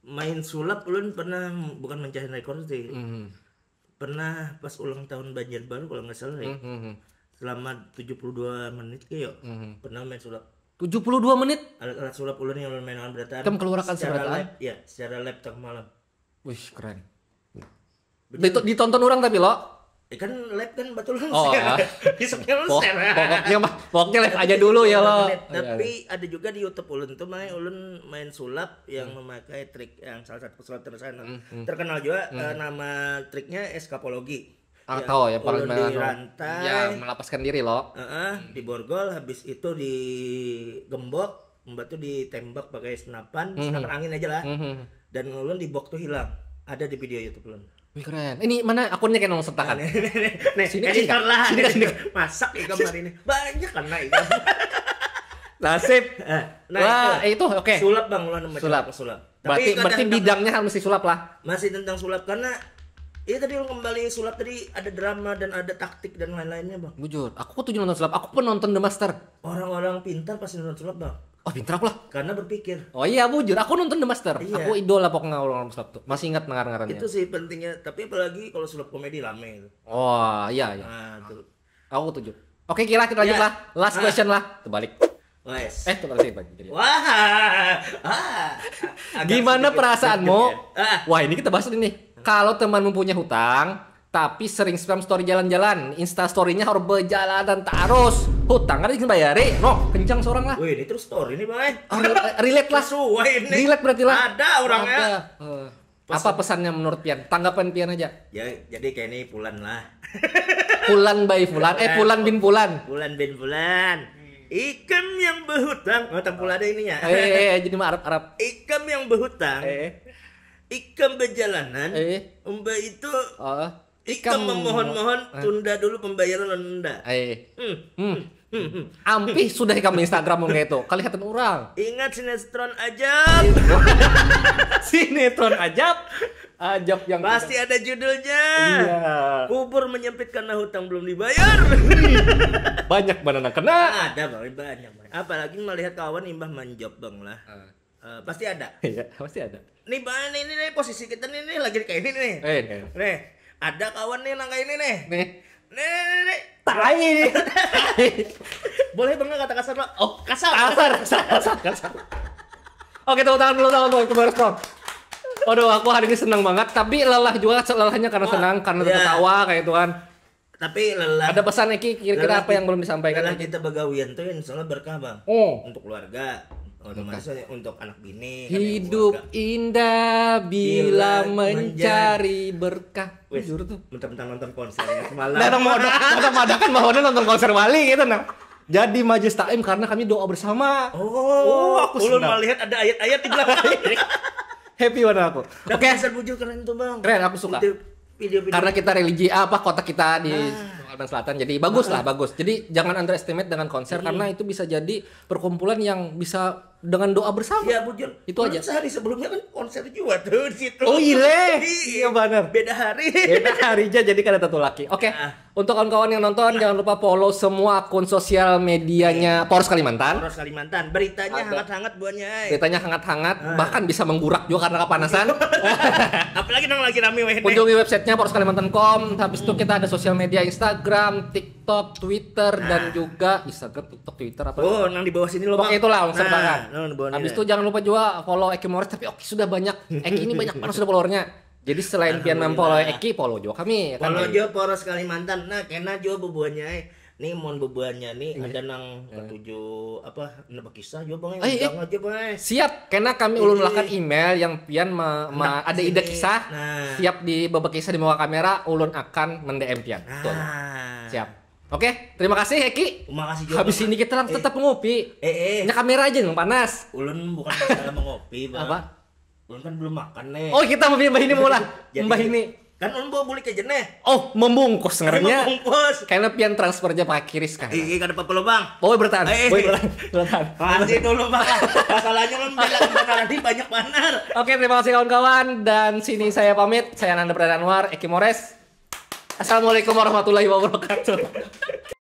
Main sulap ulun pernah bukan mencahin rekor sih. Mhm. Pernah pas ulang tahun Banjarbaru kalau nggak salah ya. Mhm. Selama tujuh puluh dua menit kayak Mhm. pernah main sulap. Tujuh puluh dua menit. Alat-alat sulap ulun yang ulun main berataan. Kam keluarkan Secara seberataan? Live, ya, secara live tengah malam. Wih, keren. Ditu- ditonton orang tapi lo. Ya kan live kan betul kan Oh, share. ah. Besoknya lu Pok- share. pokoknya mah pokoknya live aja dulu ya lo. Tapi ada juga di YouTube ulun tuh main ulun main sulap yang memakai trik yang salah satu sulap terkenal terkenal juga eh, nama triknya eskapologi. Ah, tahu ya, paling ulun mana- di rantai. Ya, melepaskan diri lo. Heeh, di borgol habis itu di gembok, mbak tuh ditembak pakai senapan, senapan angin aja lah. Mhm. Dan ulun di bok tuh hilang. Ada di video YouTube ulun. Wih, keren. Ini mana akunnya kayak nong sertakan? Nih, Sini, editor sini, lah. sini, sini. Masak ikan hari ini. Banyak kan nah ikan. Nasib. Eh, nah, Wah, itu. itu oke. Sulap bang, ulun nama Sulap. sulap. Berarti Tapi berarti kadang- bidangnya harus masih sulap lah. Masih tentang sulap karena iya tadi ulun kembali sulap tadi ada drama dan ada taktik dan lain-lainnya bang. Bujur, aku tujuh nonton sulap. Aku pun nonton The Master. Orang-orang pintar pasti nonton sulap bang. Oh, pintar aku lah. Karena berpikir. Oh iya, bujur. Aku nonton The Master. Iya. Aku idola pokoknya orang sulap tuh. Masih ingat ngaran-ngarannya. Itu sih pentingnya. Tapi apalagi kalau sulap komedi rame itu. Oh, iya iya. Nah, tuh. Aku tujuh. Oke, kira kita lanjut Ya. lah. Last Ah. Question lah. Terbalik. Wes. Eh, terbalik sih, Bang. Jadi. Wah. Ah, agak Gimana sedikit perasaanmu? terkejut ya. Ah, Wah, ini kita bahas ini nih. Kalau teman mempunyai hutang, Tapi sering spam story jalan-jalan, insta story-nya harus berjalanan terus. Hutang kada izin bayari, no, kencang seorang lah. Wih, ini terus story nih, Bang. Eh. Oh, re- relate lah. Sesuai ini. Relate berarti lah. Ada orangnya. Ada. Eh, apa pesannya menurut pian? Tanggapan pian aja. Ya, jadi kayak ini Pulan lah. Pulan by Fulan, eh Pulan bin Pulan. Pulan bin Pulan. Ikam yang berhutang. Oh, tampul ada ininya. Eh, eh, eh, jadi mah Arab Arab. Ikam yang berhutang. Eh, Ikam berjalanan. eh, Umba itu oh, ikam memohon-mohon tunda dulu pembayaran lawan unda. Eh, Hmm. hmm. Ampih sudah ikam Instagram mun kayak itu. Kelihatan orang. Ingat sinetron Ajab. Sinetron Ajab. Ajab yang Pasti ada judulnya. Iya. Kubur menyempit karena hutang belum dibayar. Banyak banana kena. Ada, Bang, banyak, Bang. Apalagi melihat kawan imbah manjob, Bang, lah. Eh, pasti ada. Iya, pasti ada. Nih, Bang, ini nih posisi kita nih, nih lagi kayak ini nih. Eh, eh. Nih, ada kawan nih nang kayak ini nih. Nih, Nih, nih, nih. tai. Boleh, Bang, kata kasar, Bang? Oh, kasar. Kasar, kasar, kasar, kasar. Oke, tepuk tangan dulu sama teman kemarin, Bang. Waduh, aku hari ini senang banget, tapi lelah juga, lelahnya karena senang, karena Iya. tertawa kayak itu kan. Tapi lelah. Ada pesan Eki kira-kira Lelah apa yang belum disampaikan? Lelah kita begawian tuh, insya Allah berkah, Bang. Oh, Untuk keluarga, otomatis untuk anak bini, kan, hidup keluarga. Indah bila Bila mencari berkah. Wes, Jujur tuh. Mentang-mentang nonton konser ya semalam. Datang mau datang mau kan bahwa nonton konser Bali gitu nah. Jadi majelis taklim karena kami doa bersama. Oh, aku ulun senang. Melihat ada ayat-ayat di belakang. Happy banget aku. Tapi Oke, konser bujur keren tuh, Bang. Keren, aku suka. Video, video, video. Karena kita religi apa kota kita di Kalimantan Selatan. Jadi bagus lah, bagus. Jadi jangan underestimate dengan konser karena itu bisa jadi perkumpulan yang bisa dengan doa bersama. Iya, bujur. Itu aja. Sehari sebelumnya kan konser juga tuh di situ. Oh, iya. Iya, benar. Beda hari. Beda hari aja jadi kada tentu lagi. Oke, untuk kawan-kawan yang nonton jangan lupa follow semua akun sosial medianya Poros Kalimantan. Poros Kalimantan. Beritanya hangat-hangat buahnya. Ay. Beritanya hangat-hangat, bahkan bisa menggurak juga karena kepanasan. Apalagi nang lagi rame weh. Kunjungi websitenya poros kalimantan com. Habis itu kita ada sosial media Instagram, TikTok, Twitter, dan juga Instagram, TikTok, Twitter apa? Oh, nang di bawah sini loh, Pokoknya Bang. itulah, serba Nah, kan. Nang di bawah ini. Habis itu jangan lupa juga follow Eki Mores, tapi oke sudah banyak. Eki ini banyak banget sudah followernya. Jadi selain pian memfollow Eki, follow juga kami kan. Kalau juga Poros Kalimantan, nah kena juga bubuhannya. Eh. Nih, mohon bubuhannya nih ada nang ketuju apa, nang berkisah juga, Bang. Eh, eh. Undang aja, Bang. Eh. Siap, karena kami ulun lakukan email yang pian ma, ma- ada ide kisah. Nah. Siap di babakisah di muka kamera, ulun akan men-D M pian. Betul. Nah. Siap. Oke, terima kasih Eki. Terima kasih juga. Habis ini kita langsung tetap ngopi. Eh, eh. Nya kamera aja yang panas. Ulun bukan masalah mengopi, Bang. Apa? Ulun kan belum makan nih. Oh, kita mau mbah ini mula. Jadi, Mbah ini. Kan ulun bawa bulik aja nih. Oh, membungkus ngarannya. Membungkus. Karena pian transfer aja pakai kiris kan. Eh, eh, kada apa-apa loh, Bang. Oh, bertahan. Eh. Boy, bertahan. Bertahan. Nanti dulu, Bang. Masalahnya ulun bela kebenaran ini banyak banar. Oke, terima kasih kawan-kawan, dan sini saya pamit. Saya Nanda Pradana Anwar, Eki Mores. Assalamualaikum warahmatullahi wabarakatuh.